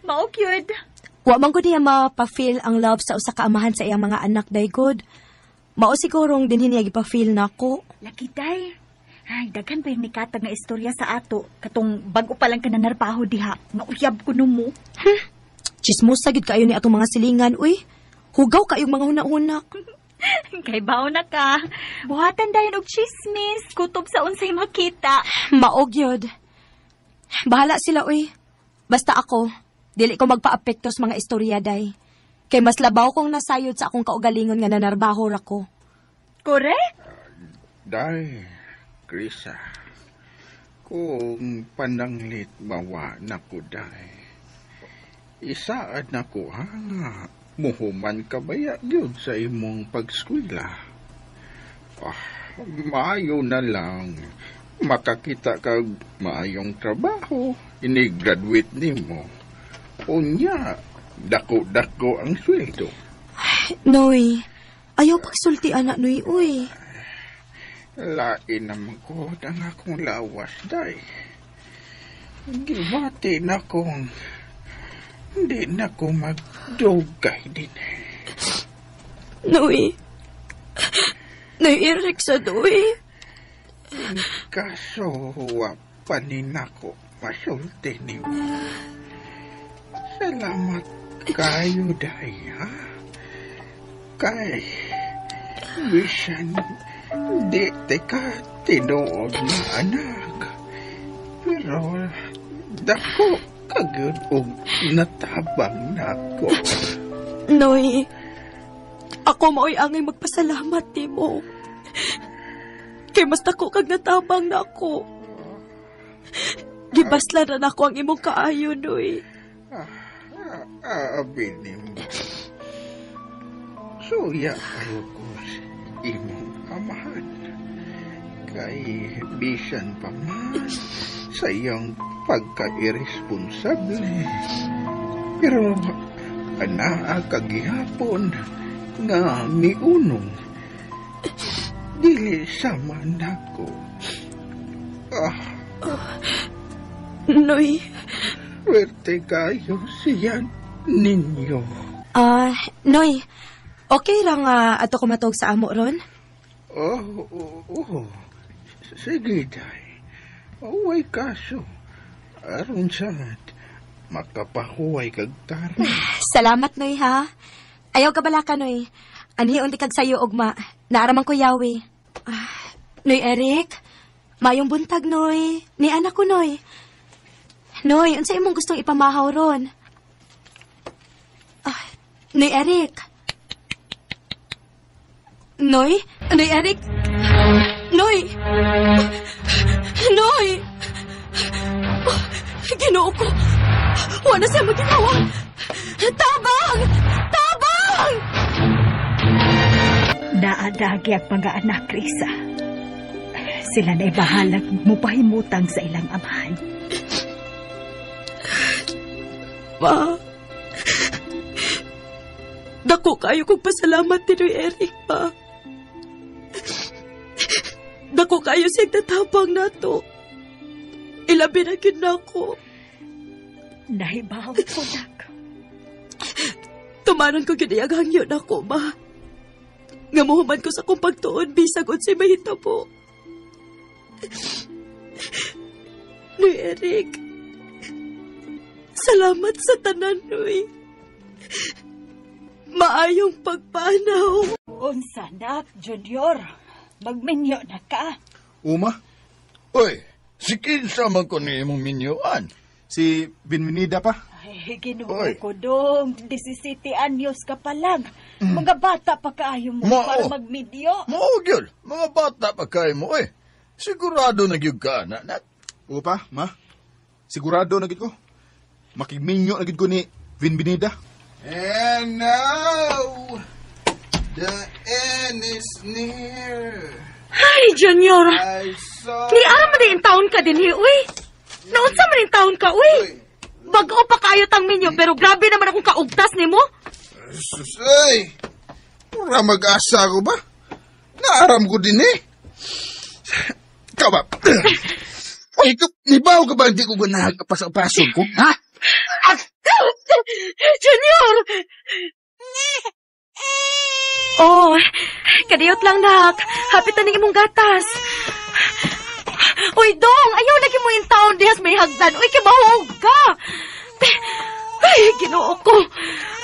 Mao cute. Wa man gud niya mapa-feel ang love sa usa ka amahan sa iyang mga anak, day good. Mao sigurong dinhi niya gipa-feel nako. Lagi day. Ay, daghan pa yung nikatag nga istorya sa ato. Katong bago pa lang ka nanarbaho diha. Nga uyab ko no mo. Chismosa gid kaayo ni atong mga silingan, uy. Hugaw kaayong mga huna-huna. Kay bao na ka. Buhatan dayon og chismis. Kutob sa unsay makita. Maog yun. Bahala sila, uy. Basta ako, dili ko magpa-apekto sa mga istorya, day. Kay mas labaw kong nasayod sa akong kaugalingon nga nanarbaho ra ko. Correct? Day, Krisa, kung pananglit mawa na ko, day. Isaad na ko, ha, nga, muhuman ka baya gyud sa imong pagskwela. Ah, maayo na lang. Makakita kag maayong trabaho, ini-graduate nimo. Unya, dako-dako ang sweldo. Noy, ayaw pagsulti, anak, Noy, uy. Lain naman ko ang akong lawas, day. Gibati na kong hindi na ko magdugay din. Noy. Noy, Eric sa Noy. Kaso, wa pa ni nako masulti nimo. Salamat kayo, day, ha? Kay, bisan, di ka tinuod na anak. Pero, dako kagud og natabang nako. Noy, ako maoy angay magpasalamat nimo. Kay mas dako kag natabang nako. Gibaslan na nako ang imong kaayo, Noy. Aabi nimo. Suya kayo ko sa imong amahan. Kay bisan pa man sa iyang pagka-irresponsable. Pero anaa kagihapon nga miunong. Dili sama nako. Ah, Noy. Swerte kayo siya ninyo. Ah, Noy. Okay ra nga ato ko matog sa amo ron? Oh, oh, oh. Sige, day. Away kaso. Aron sad, makapahuway kag tarong. Salamat, Noy, ha? Ayaw ka bala ka, Noy. Anhi unti kag sayo, ugma. Naaraman ko yawi. Ah, Noy Eric, mayong buntag, Noy. Ni anak ko, Noy. Noy, unsa imong gustong ipamahaw ron? Ah, Noy Eric. Noy? Noy Eric? Noy! Noy! Ginoo ko! Wala siya maginawa! Tabang! Tabang! Naadagi ang mga anak, Risa. Sila na'y bahalag mupahimutang sa ilang amahan. Ma, dako kayo kong pasalamat ni Noy Eric, ma. Dako kayo siyang tatapang nato. Ilabi na gyud nako. Nahibaw ko, nak. Tumanon ko gyud iyang hangyo nako, ma. Nga muhuman ko sa akong pagtuon bisag unsay mahitabo. Noy Eric, salamat sa tanan, Noy. Maayong pagpanaw. Unsa nak, Junior? Magminyo na ka. Uma? Uy, si kinsa man ko ni imong minyuan. Si Bienvenida pa? Ay, Ginoo ko dong. 17 anyos ka pa lang. Mga bata pa kaayo mo Mao. para magminyo. Mao gyud, mga bata pa kay mo eh. Sigurado na gyud ka na. Na. Opa, ma. Sigurado na gid ko. Makigminyo na gid ko ni Bienvenida. And now, the end is near. Ay, Junior! I saw... Ni ara man din taon ka din, uy. Naunsa man din taon ka, uy. Bag-o pa kayo tang minyo, pero grabe naman akong kaugtas nimo. Sus, ay! Pura mag-asa ko ba? Naaram ko din eh. Ikaw ba? Uy, ikaw, nibaw ka ba hindi ko ganahan pasok ko? Ha? Junior! Oh, kadiyot lang, nak. Hapit na ning imong gatas. Uy, dong, ayaw lagi mo in town dihas may hagdan. Uy, kibahog ka. Ay, Ginoo ko.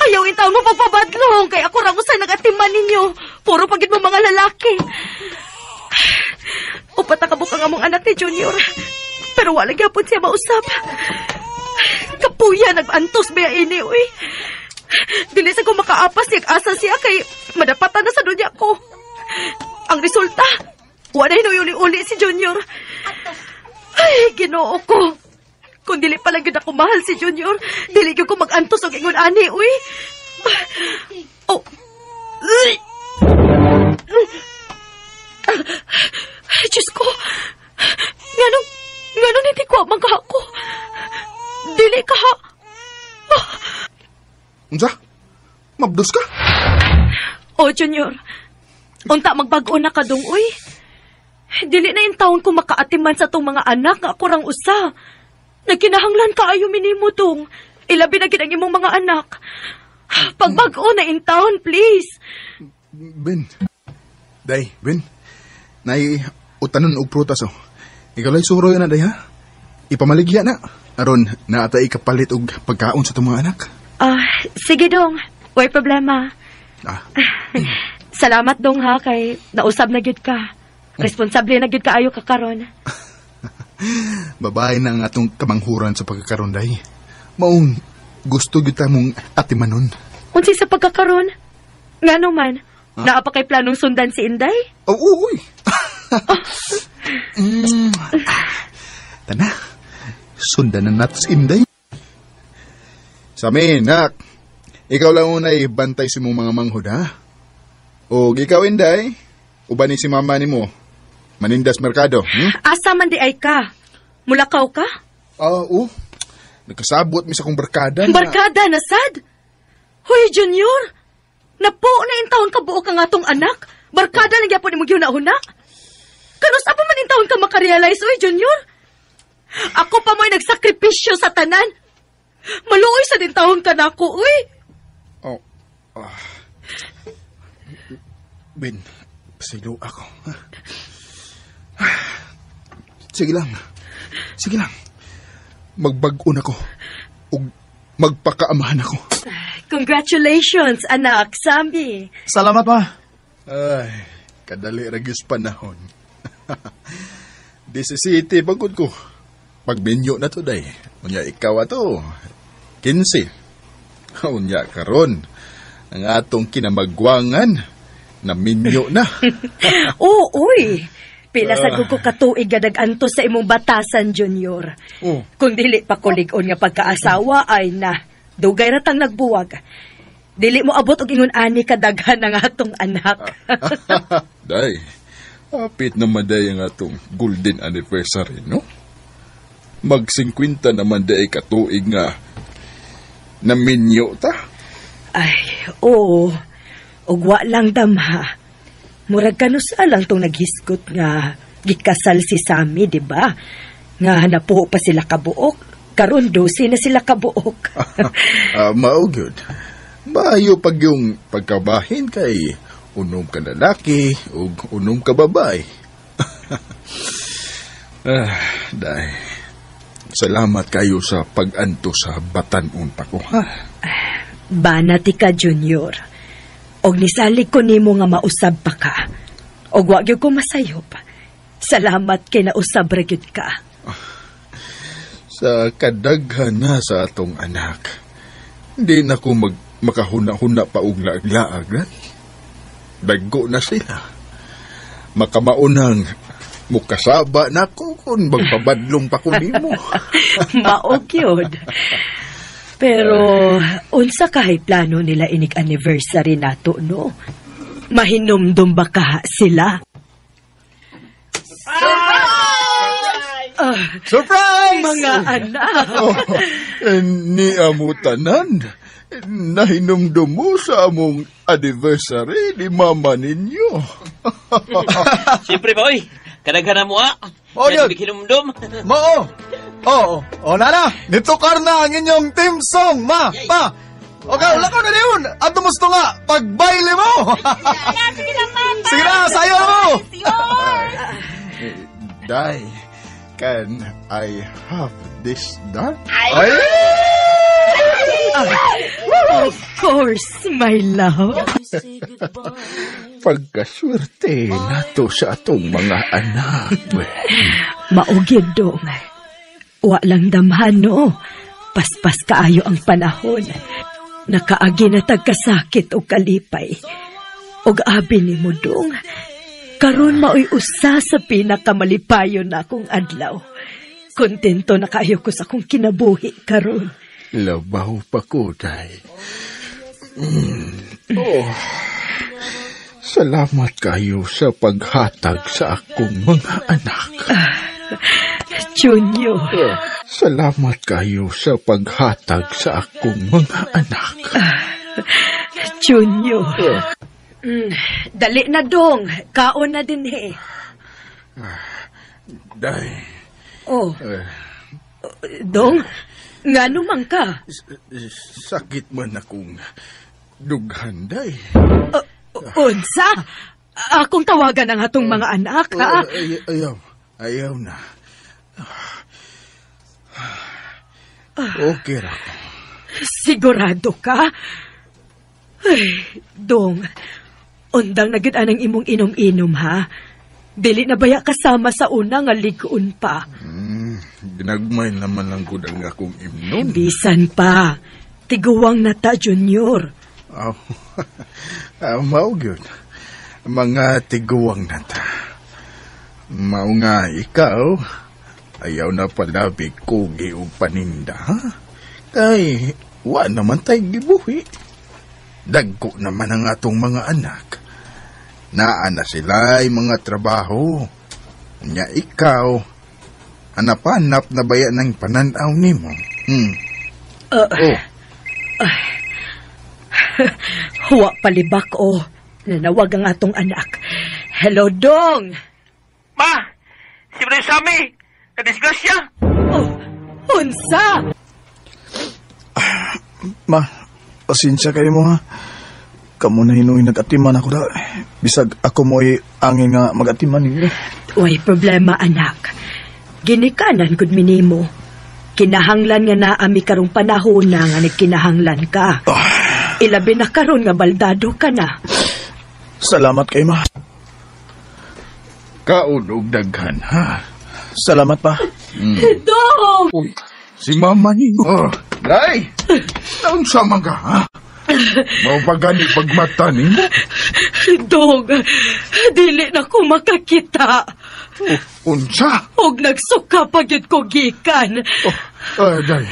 Ayaw in town mo pagpabadlong. Kay ako ra usay nagatiman ninyo. Puro pagid mo mga lalaki. Upat na kabuk ang among anak ni Junior. Pero wala gyapon siya mausap. Kapuya, nag-antos ba ini, uy. Dili sa ko makaapas siya, asa siya kay madapatan na sa dunya ko. Ang resulta, wala uli-uli si Junior. Ay, Ginoo ko. Kung dili pala gyud ako mahal si Junior, dili gyud ko mag-antos og ingon ani, uy. Oh. Ay, Diyos ko. Nganong, nganong hindi ko amang ako. Dili ka ha. Unsa? Mabdos ka? Oh, Junior. Unta magbag-o na ka dong, uy. Dili na yung taon ko makaatiman sa tong mga anak nga ako rang usa. Nagkinahanglan ka ayo minimo dong. Ilabi na gid ang imong mga anak. Pagbag-o na in town, please. Ben. Day, Ben. Nay, utanon og prutas oh. Ikaw lay suroy na day ha. Ipamaligya na. Aron naatay kapalit og pagkaon sa itong mga anak. Ah, sige dong. Way problema. Ah. Salamat dong ha kay nausab na gyud ka. Responsable na gyud kaayo ka karon. Babae na ang atong kamanghuran sa pagkakaroon day. Maong gusto gyud ta mong atimanon. Unsay sa pagkakaroon? Ngano man? Naa pa kay planong sundan si Inday? Oh, uy. Tana. Sundan na nato si Inday. Sami, nak. Ikaw lang una ibantay si mong mga manghod, ha? O ikaw, Inday, uban ni si mama ni mo. Manindas Merkado, Asa man di ay ka? Mulakaw ka? Ah, oo. Nagkasabot mi sa kong barkada. Na... Barkada na sad? Hoy, Junior! Napo na in taon ka buo ka nga tong anak. Barkada na gyapon imong gihuna-huna. Kanus pa man in taon ka makarealize, oy, Junior? Ako pa mo'y nagsakripisyo sa tanan. Maluoy sa din taon ka nako, uy. Oh. Ah. Ben, pasaylo ako. Sige lang. Sige lang. Magbag-on ako. Ug magpakaamahan ako. Congratulations, anak, Sammy. Salamat, ma. Ay, kadali ra gyud panahon. 17 bagod ko. Pagminyo na to, day. Unya ikaw ato. 15. Unya karon. Ang atong kinamagwangan na minyo na. Oo, uy. Pila sa ko katuig nga nag-antos sa imong batasan, Junior. Oh. Kung dili pa kulig-on nga pagkaasawa ay na, dugay ra tang nagbuwag. Dili mo abot og ingon ani kadaghan ang atong anak. Day, apit naman day ang atong golden anniversary, no? Mag-50 naman day katuig nga naminyo ta. Ay, oo. Ug wa lang damha. Murag kanusa lang tong naghisgot nga gikasal si Sammy, di ba? Nga napuho pa sila kabuok. Karon 12 na sila kabuok. Mao gyud. Maayo pag yung pagkabahin kay unom ka lalaki ug unom ka babae. Day. Salamat kayo sa pag-anto sa batan-on pa ko, ha? Banati ka, Junior. Og nisalig ko nimo nga mausab pa ka. Og wa gyud ko masayop. Salamat kay nausab ra gyud ka. Sa kadaghan na sa atong anak, di na ko makahuna-huna pa og laag-laag. Ha? Dagko na sila. Makamaunang mukasaba na ko kung magpabadlong pa ko nimo. Mao gyud. Pero unsa kahay plano nila inig anniversary nato, no? Mahinumdum ba ka sila? Surprise! Mga anak! Oh, ni amo tanan, nahinumdum mo sa among anniversary ni mama ninyo. Siyempre ba, oy. Kadaghan na mo, ah. Oh, yun. Hinumdum. Mao. Oo. O, nana, nitukar na ang inyong team song, ma, pa. Okay, wala ka na yun. Ato mo nga, pagbaile mo. Sige na, Papa. Sige na, sayo mo. Day, can I have this done? Ay! Of course, my love. Pagkaswerte nato sa atong mga anak. Maugid dong. Wa lang damhan, no. Paspas kaayo ang panahon. Nakaagi na tagkasakit o kalipay. Og abi ni mo dong. Karon maoy usa sa pinakamalipayon na akong adlaw. Kontento na kaayo ko sa akong kinabuhi karon. Labaw pa ko, Day. Oh. Salamat kayo sa paghatag sa akong mga anak. Junior. Salamat kayo sa paghatag sa akong mga anak. Junior. Dali na dong. Kaon na din eh. Day. Oh. Dong, ngano man ka? Sakit man akong dughan, Day. Unsa? Akong tawagan ang atong mga anak, ha? Ayaw. Ayaw na. Okay ra ko. Sigurado ka? Ay, dong. Undang na gyud anang imong inom-inom, ha? Dili na baya kasama sa una nga ligon pa. Ginagmay naman lang gud ang akong imnon. Bisan pa. Tiguwang na ta, Junior. Oh, mao gyud. Mga tiguwang na ta. Mao nga ikaw, ayaw na palabig kugi og paninda, ha? Kay, wa naman tay gibuhi. Dagko naman ang atong mga anak. Naa na sila'y mga trabaho. Nya ikaw, hanap-hanap na baya ng pananaw nimo. Oh. Huwa palibak, oh. Nanawag ang atong anak. Hello, Dong! Ma! Si Brother Sammy! Nadisgrasya! Oh, unsa! Ma, pasensya kayo mo ha. Kamu na hinuoy nag-atiman ako da. Bisag ako mo'y angin nga mag-atiman ninyo. Way problema, anak. Ginikanan gud minimo. Kinahanglan nga naami karong panahon na nga nagkinahanglan ka. Ilabi na karon nga baldado ka na. Salamat kay ma. Kaon og daghan, ha? Salamat pa. Dong! Uy, si mama ninyo. Oh, Day! Naunsa man ka, ha? Mao pa gani pagmata nimo? Dong, dili na ko makakita. Oh, unsa? Og nagsuka pa gyud ko gikan. Oh, day,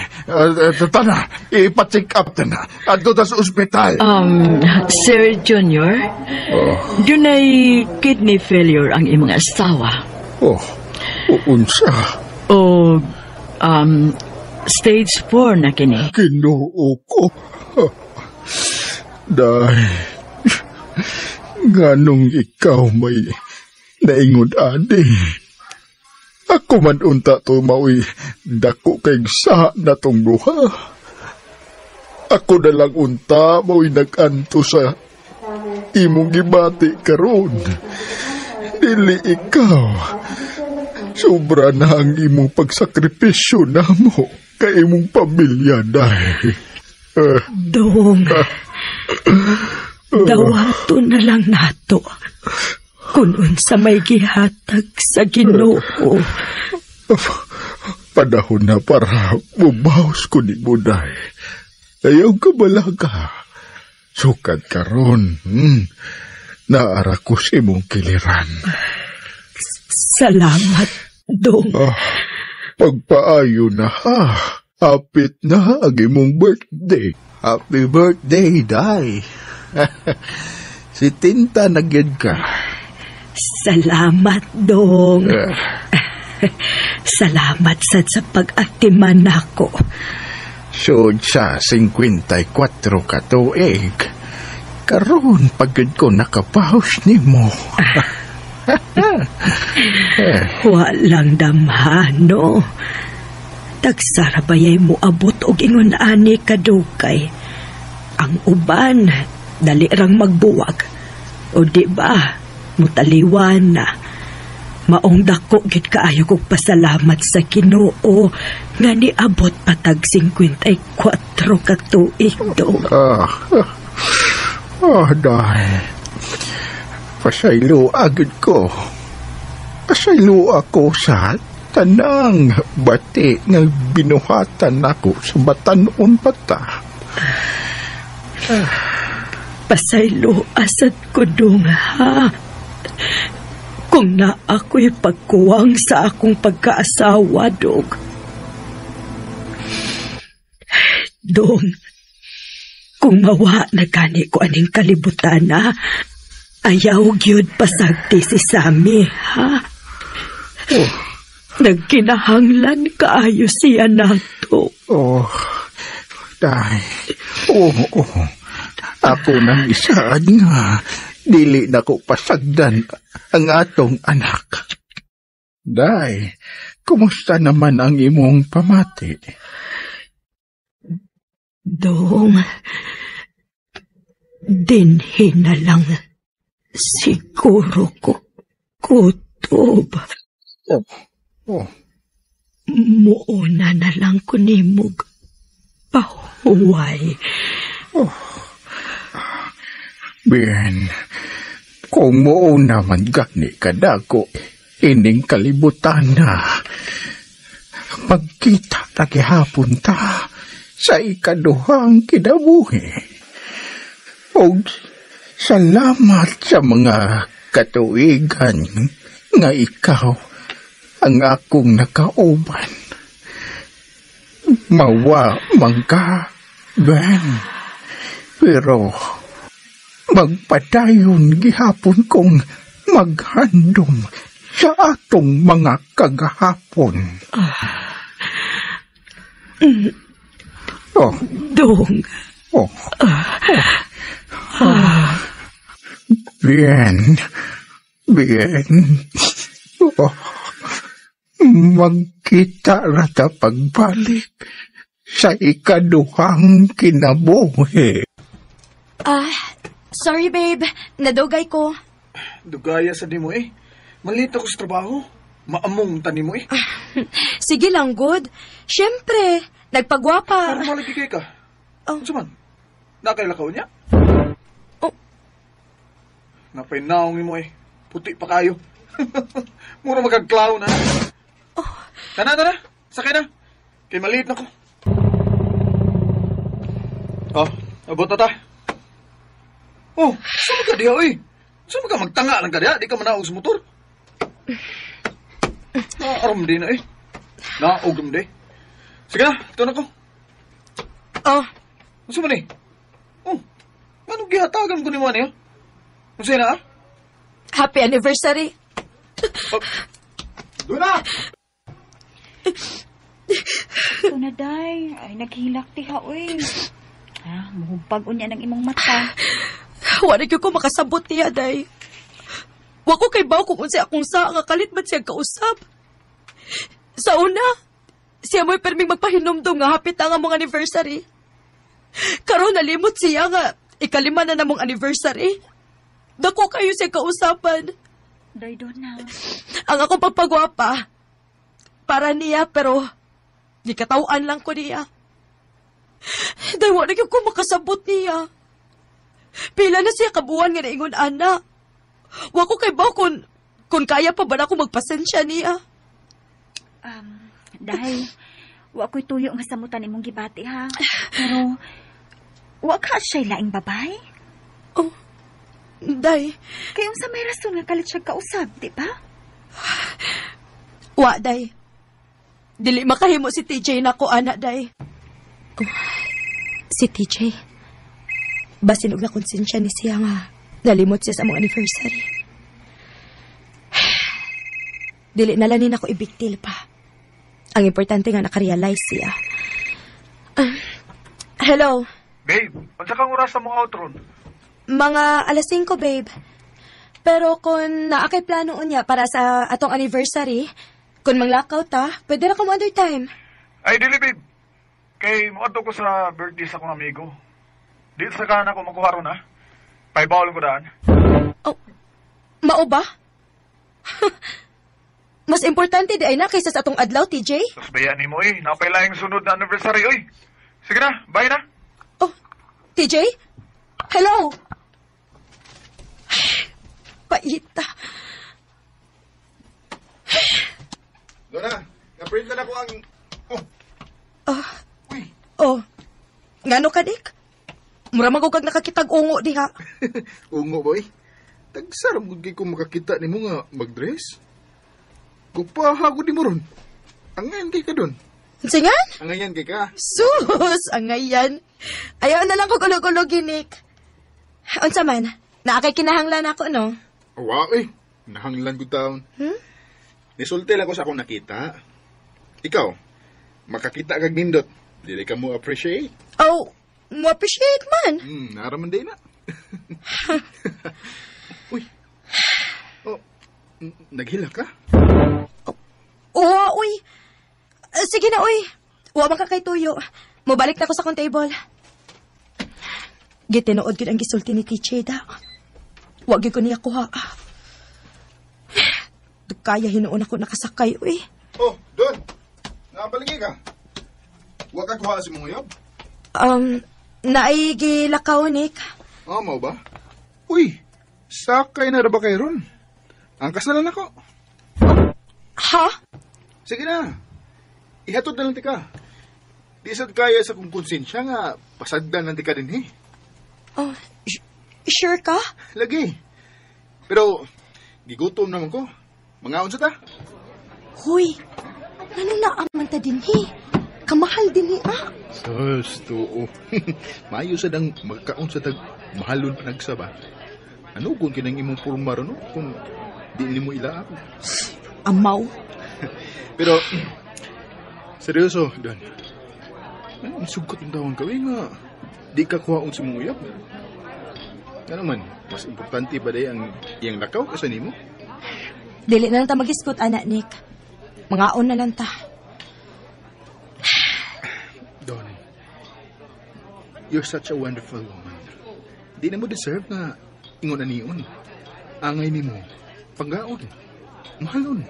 tana, ipa-check up ta na. Adto ta sa ospital. Sir Junior, Oh, dunay kidney failure ang imong asawa. oh, unsa? O stage 4 na kini. Ginoo ko. Day, nganong ikaw may naingon ani. Ako man unta to maoy dako kay sa na tong duha. Ako na lang unta maoy nag-anto sa imong gibati karon. Dili ikaw. Sobra na ang imong pagsakripisyo namo kay imong pamilya, Day. Dong. Dawato na lang nato kung unsa may gihatag sa Ginoo. Panahon na para mubaos ko ni Buday. Ayaw ka balaga. Sukad karon, naara ko sa imong kiliran. Salamat, Dong. Ah, pagpaayo na ha. Hapit na ang imong birthday. Happy birthday, Day. Si Tinta na gyud ka. Salamat, Dong. Salamat sad sa pag-atiman nako. Sud sa 54 ka tuig. Karon pagod ko nakapahos nimo. Walang damhano. Tagsara bayay mo abot og ingon ani kadugay. Ang uban, dali rang magbuwag. O di ba, mutaliwan na. Maong dako gid kaayo kog pasalamat sa Ginoo nga niabot patag 54 ka tuig do. Ah, ah, Day. Pasaylo agad ko. Pasaylo ako sa tanang bati nga binuhatan nako sa batanon pa ta. Pasaylo asad ko dong ha. Kung na ako'y pagkuwang sa akong pagkaasawa, dong. Dong, kung mawa na gani ko aning kalibutan na, ayaw gyud pasagti si Sammy, ha? Oh. Nagkinahanglan kaayo siya nato. Oh, Day. Oh, oh. Ako nang isaad nga. Dili na ko pasagdan ang atong anak. Day, kumusta naman ang imong pamati? Dong, dinhi na lang siguro ko kutob. Oh, oh. Muuna na lang ko nimog pahuway. Oh. Bien, kung muuna man gani kadako, ining kalibutan na. Magkita na gihapon ta sa ikaduhang kinabuhi. Og salamat sa mga katuigan nga ikaw ang akong nakauban. Mawa man ka, Ben. Pero magpadayon gihapon kong maghandom sa atong mga kagahapon. Oh. Dong. Oh. Oh. Bien. Bien. Oh. Magkita rata pagbalik sa ikaduhang kinabuhi. Ah, sorry babe, nadugay ko. Dugaya sa di mo eh. Malito ko sa trabaho. Maamong tani mo eh. Sige lang, good. Siyempre, nagpagwapa. Pero malagi kay ka. Oh. Unsa man? Nakailakaw niya? Oh. Napay naong mo eh. Puti pa kayo. Mura magag-clown ha. Oh. Tana, tana. Sakay na. Kay maliit na ko. Oh, abot na ta. Oh, saan ka diha, oy? Saan ka magtanga lang ka diha? Di ka manaog sa motor. Naaram din na eh. Naog din. Sige na, ito na ko. Oh. Ano man eh? Oh, anong gihatagan ko ni Manny, ha? Ano sa'yo na, ha? Happy anniversary. Oh. Doon na! Ito na, Day. Ay, naghilak tiha, oy. Ah, muhumpag unya ng imong mata. Wala gyud ko makasabot niya, Day. Wa ko kay baw kung unsay akong saa nga kalit man siya kausap. Sa una, siya mo'y perming magpahinumdum nga hapit ang among anniversary. Karon nalimot siya nga ikalima na namong anniversary. Dako kayo siya kausapan. Day, doon na. Ang akong pagpagwapa, para niya pero gikatawan lang ko niya. Day, wala gyud ko makasabot niya. Pila na siya kabuan nga naingon ana. Wa ko kay ba kung kaya pa ba na ako magpasensya niya. Dahil, wa ko'y tuyo nga samutan imong gibati, ha? Pero, wa ka siya'y laing babay? Oh, day. Kaya unsa may rason nga kalit siya kausab, di ba? Wa, day. Dili makahimo si TJ nako, ana, day. Oh, si TJ. Basin og nakonsensya ni siya nga nalimot siya sa among anniversary. Dili na lang ni nako i-big deal pa. Ang importante nga nakarealize siya. Ah, hello. Babe, unsa kang oras sa mong outron? Mga 5:00, babe. Pero kung naa kay plano unya para sa atong anniversary, kung manglakaw ta, pwede ra ko mo other time. Ay, dili, babe. Kay moadto ko sa birthday sa akong amigo. Di sa kana ko makuha ron, ha? Paibawal ko daan. Oh, mao ba? Mas importante di ay na kaysa sa atong adlaw, TJ. Sus, bayan ni mo, eh. Napailaing sunod na anniversary, oy. Sige na, bye na. Oh, TJ? Hello? Paita. Dona, na-print na ko ang... Oh. Oh. Oh. Ngano ka, Dick? Mura man kag nakakitag ungo diha. Ungo, boy. Tagsaram gud kay kung makakita nimo nga mag-dress. Kupaha gud nimo ron. Angayan kay ka doon. Singan? Angayan kay ka. Sus, angayan. Ayaw na lang ko gulog-gulog, Nick. Unsa man, naa kay kinahanglan ako, no? Awa, eh. Nahanglan gud taon. Nisulti lang ko sa akong nakita. Ikaw, makakita kag nindot. Dili ka mo appreciate. Oh, mo appreciate man. Naraman din na. Uy. Oh, naghila ka? Oo, uy. Sige na, uy. Wa man ka kay tuyo. Mobalik na ko sa akong table. Gitinuod gid ang gisulti ni TJ da. Wa gyud ko niya kuha. Kaya hinuon ako nakasakay, uy. Oh, Don. Nabaligi ka. Wa ka kuha si mong uyab? Naay gilakaw, Nick. Oh, mao ba? Uy, sakay na ra ba kay ron? Angkas na lang ako. Ha? Sige na. Ihatod na lang tika. Di sad kaya sa kong konsensya nga pasagdan lang tika din, eh. Oh, sure ka? Lagi. Pero, gigutom naman ko. Mangaon sa ta? Huy, ano naaman ta din, he? Kamahal din, he, ah. Sus, tuo. Maayo sa dang magkaon sa tag mahalon pa nagsaba. Ano kung kinang imong porma ron, no? Kung di nimo ila ako. Amaw. Pero, seryoso, Don. Ano ang sugkot ng tawang kawin nga? Di ka kuhaon sa mong uyab. Ano man, mas importante ba day ang iyang lakaw kaysa nimo? Dili na lang ta mag-iskot, anak, Nick. Mangaon na lang ta. Don, you're such a wonderful woman. Di na mo deserve na ingon anion. Angay nimo, panggaon, mahalon.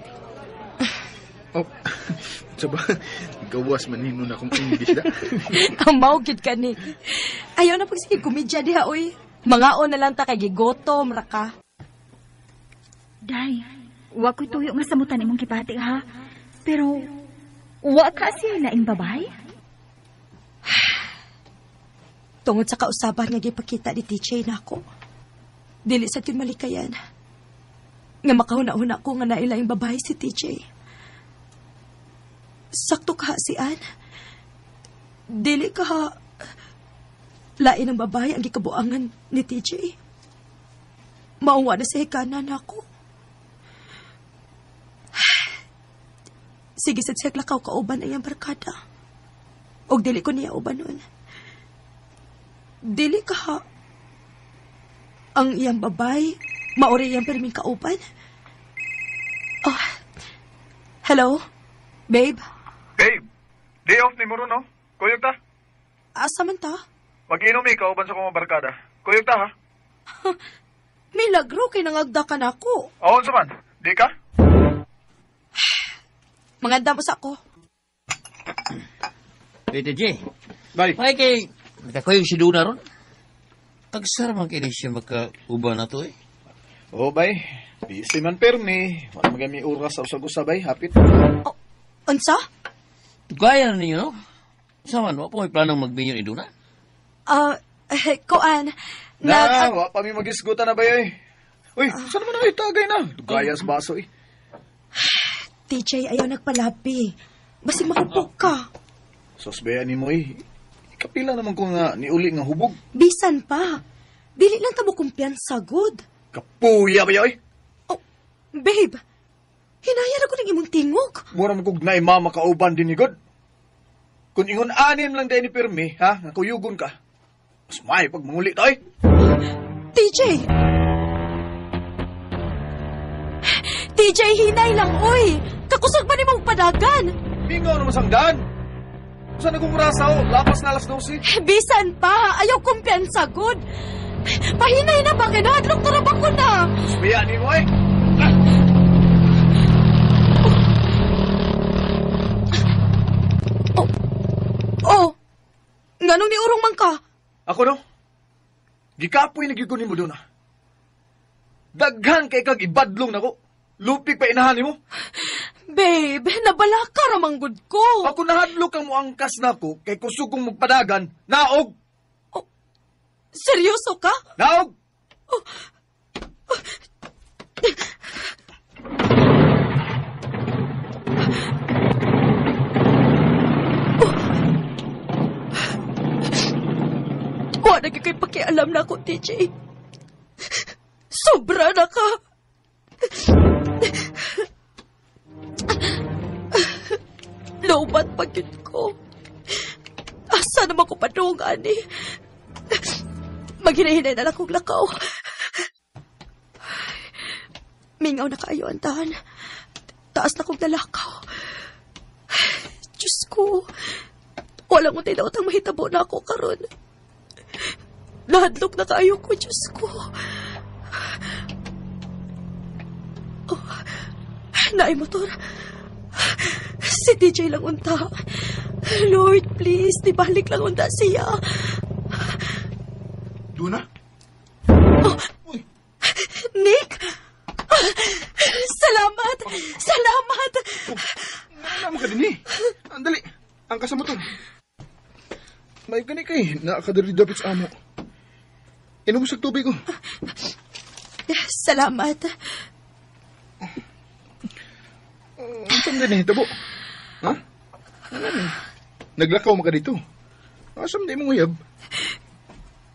Oh, sa ba? Gawas man nino na akong English da. Amaw gid ka, Nick. Ayaw na pagsige komedya diha, oy. Mangaon na lang ta kay gigotom ra ka. Day, wa ko'y tuyo nga samutan imong gibati, ha? Pero, wa ka siya laing babay? Tungod sa kausaban nga gipakita ni TJ nako. Dili sa yun malikayan. Nga makahuna-huna ko nga nailaing babae si TJ. Sakto ka si Ann. Dili ka ha. Lain ang babae ang gikabuangan ni TJ. Maunga na sa hikanan ako. Sige sa siya lakaw kauban ang iyang barkada. Og dili ko niya uban nun. Dili ka ha. Ang iyang babae, maori iyang pirming kauban. Oh. Hello? Babe? Babe, day off ni mo ron, no? Kuyog ta? Asa man ta? Mag-inom eh, kauban sa kong barkada. Kuyog ta, ha? Milagro kay nangagda ka na ako. Oo, unsa man? Di ka? Manganda mo sa ako. Peter J. Bye. Ay, kay, nagkakuyog si Duna ron. Tagsara man kini siya makauban na to eh. Oh, bay. Busy man permi. Wala magami oras sa usag-usa, bay. Hapit. Unsa? Gaya na ninyo, no? Saman, wa po may planong magbinyo ni Duna? Ah, kuan. Na, wa pa mi magisgutan na, bay, ay. Uy, saan naman na itagay na? Gaya sa baso, eh. TJ, ayaw nagpalabi. Basig makupok ka. Sos, bay, ani mo, eh. Ikapila naman ko nga niuli nga hubog. Bisan pa. Dili lang ta mo kumpiyansa, good. Kapuya, bay, ay. Babe, hinaya na ko ng imong tingog. Mura mo kog naimama kauban din ni God. Kung ingon anim lang dahil ni Pirmi, ha? Nga kuyugon ka. Mas may pag manguli tayo. TJ! TJ, hinay lang, oy! Kakusog ba ni mong padagan? Mingaw naman sangdan. Saan akong rasa, oh? Lapas na alas 12. Bisan pa, ayaw kumpiyansa, good. Pahinay na ba? Kinahadlok na ba ko na? Sumiya ni mo, eh. Oh, nganong ni urong man ka? Ako, no? Gikapoy na gyud ko nimo doon, ah. Daghan kay kag ibadlong nako. Lupig pa inahan nimo. Babe, nabalaka ra man gud ko. Ako nahadlok kang muangkas nako kay kusog kong magpadagan. Naog! Oh, seryoso ka? Naog! Wa na gyud kay pakialam na ako, TJ. Sobra na ka. Lobat pa gyud ko. Asa naman ko padung, ani? Maghinahinay na lang kong lakaw. Mingaw na kaayo ang tahan. Taas na kong lalakaw. Diyos ko. Walang utay daot ang mahitabo na ako karon. Nahadlok na kaayo ko, Diyos ko. Oh, naay motor. Si DJ lang unta. Lord, please, di balik lang unta siya. Duna? Oh, Nick! Salamat! Salamat! Ano ka din eh? Andali, ang kasama to. May gani kay, nakakadali dapit sa amo. Inom sa tubig ko. Salamat. Saan din eh, tabo? Ha? Ano ni? Naglakaw mo ka dito. Asam di mong uyab?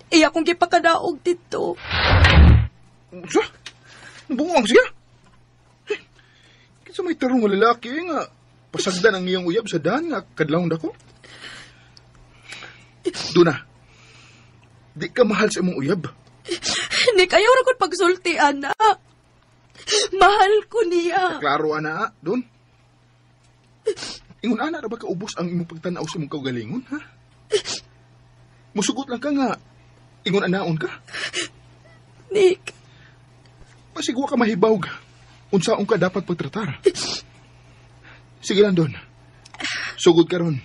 Iya kong gipakadaog dito. Sa? Nabuang siya? Eh, kinsa may tarong nga lalaki eh, nga pasagdan ang iyang uyab sa daan nga kadlawon dako? Duna, di ka mahal sa imong uyab. Nick, ayaw ra kong pagsulti, ana. Mahal ko niya. Klaro, ana, Dun. Ingon ana ra ba kaubos ang imong pagtan-aw sa imong kaugalingon, ha? Musugot lang ka nga ingon anaon ka. Nick. Basig wa ka mahibawg. Unsaon ka dapat pagtratar. Sige lang, Don. Sugod karon.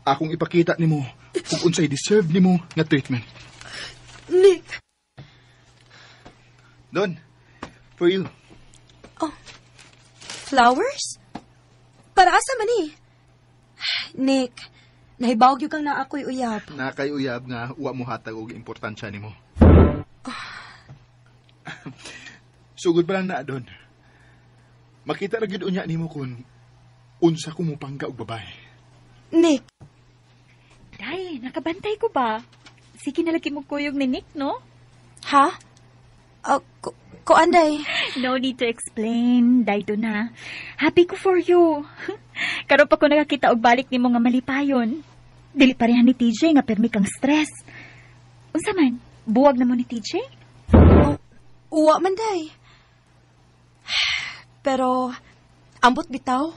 Akong ipakita nimo kung unsay deserve nimo nga treatment. Nick. Don, for you. Oh, flowers? Para asa man eh? Nick, nahibawg yun kang naa ako'y uyab. Na kay uyab nga wa mo hatag og importansya nimo. Sugod pa lang na, Don. Makita ra gyud unya nimo kun unsa ko mopangga og babae. Nick. Day, nakabantay ko ba? Sige na lagi mo kuyog ni Nick, no? Ha? Ko anday. No need to explain, Day na. Happy ko for you. Karon pa ko nakakita og balik nimo nga malipayon. Dili pareha ni TJ nga permi kang stress. Unsa man? Buwag na mo ni TJ? Oh, uwa man, Day. Pero, ambot bitaw.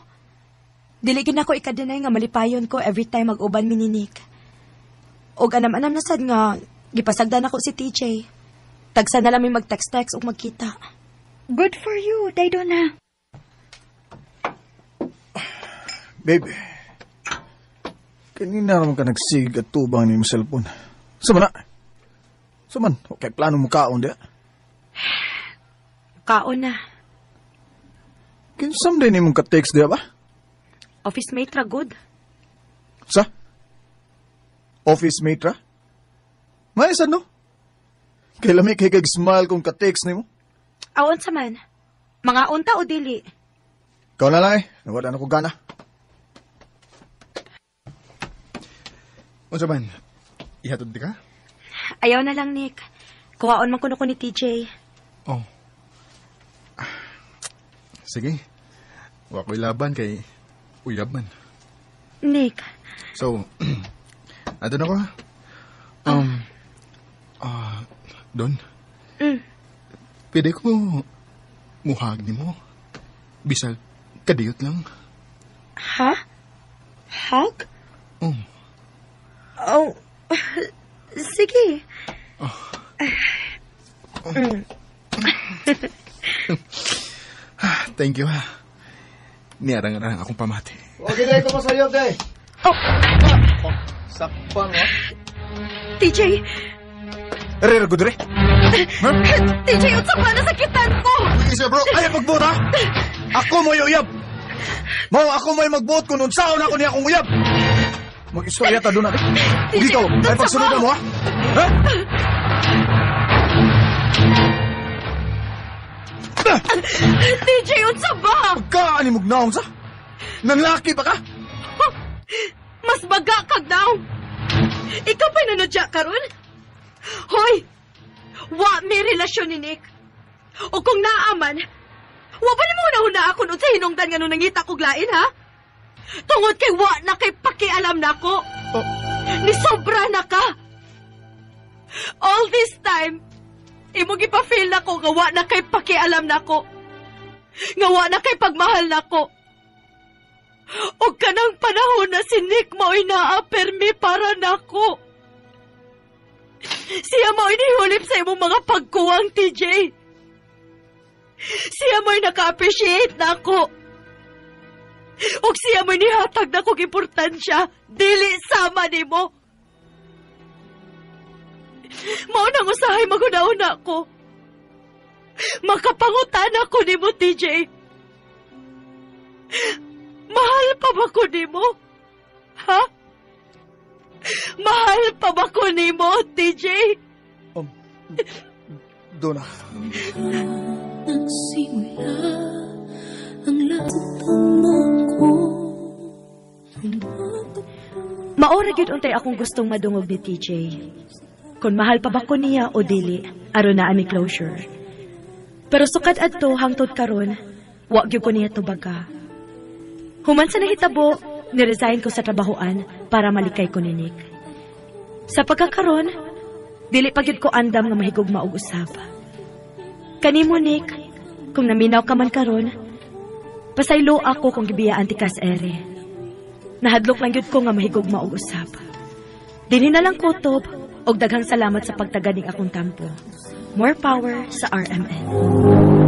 Dili gid nako ikadenay nga malipayon ko every time mag-uban mi ni Nick. Og anam-anam na sad nga gipasagdan ako si TJ. Tagsa na lang mi mag-text-text ug magkita. Good for you, Daydona. Babe, kanina naman ka nagsig at tubang ni imong cellphone. Sama na. So man, okay, plano mo kaon diha. Kaon na. Kinsam din imong ka-text diha ba? Office mate ra good. Sa? Office mate ra? May sad no? Kay lami kay kag smile kung ka-text nimo. Aon sa man. Mga unta o dili. Ikaw na lang eh. Nawala na ko gana. Unsa man? Ihatod di ka? Ayaw na lang, Nick. Kuhaon man kuno ko ni TJ. Oh. Sige. Wa ko'y laban kay uyab man. Nick, So, ato na ko. Don. Pwede ko muhag ni mo. Bisag kadiyot lang. Ha? Hug? Oh. Oh, sige. Thank you ha. Niarang-arang akong pamati. Okay, day, ko masayop, day. Oh! Sakpan, ha? TJ! Rere, gudre. TJ, unsa pa nasakitan ko? Isa, bro. Ay, pagbuot, ha? Ako mo uyab. Mo, ako mo'y magbuot kung unsaon ako niya akong uyab. Mag-istorya ta doon na. Ug ikaw, ay pagsunod mo, ha? Ha? TJ, unsa ba? Pagkaan ni mugnaong sa? Nanlaki pa ka? Mas baga kag naong. Ikaw pa'y nanudya karon? Hoy! Wa may relasyon ni Nick. O kung naaman, wa ba nimo una-una ako nun sa hinungdan nga nung nangita kog lain, ha? Tungod kay wa na kay pakialam nako. Oh. Ni sobra na ka. All this time, imong gipa-feel nako nga wa na kay pakialam nako. Nga wa na kay pagmahal nako. O kanang panahon na si Nick mao'y naa-permi para nako. Siya mao'y nihulip sa imong mga pagkuwang, TJ. Siya mao'y naka-appreciate nako. Og siya mo'y nihatag na kong importansya, dili sama nimo. Mao nang usahay maguna-una ko. Makapangutan ako nimo, TJ. Mahal pa ba ko nimo? Ha? Mahal pa ba ko nimo, TJ? Donna. Nagsimula ang lahat ko. Maora gyud untay akong gustong madungog ni TJ. Kung mahal pa ba ko niya o dili, aron na ami closure. Pero sukad adto hangtod karon, wa gyud ko niya tubaga. Human sa nahitabo, niresign ko sa trabahoan para malikay ko ni Nick. Sa pagkakaron, dili pa gyud ko andam nga mahigugma og usab. Kanimo Nick, kung naminaw ka man karon, pasaylo ako kung gibiyaan ti kas ere. Nahadlok lang gyud ko nga mahigugma og usab. Dinhi na lang kutob og daghang salamat sa pagtaganing akong tampo. More power sa RMN.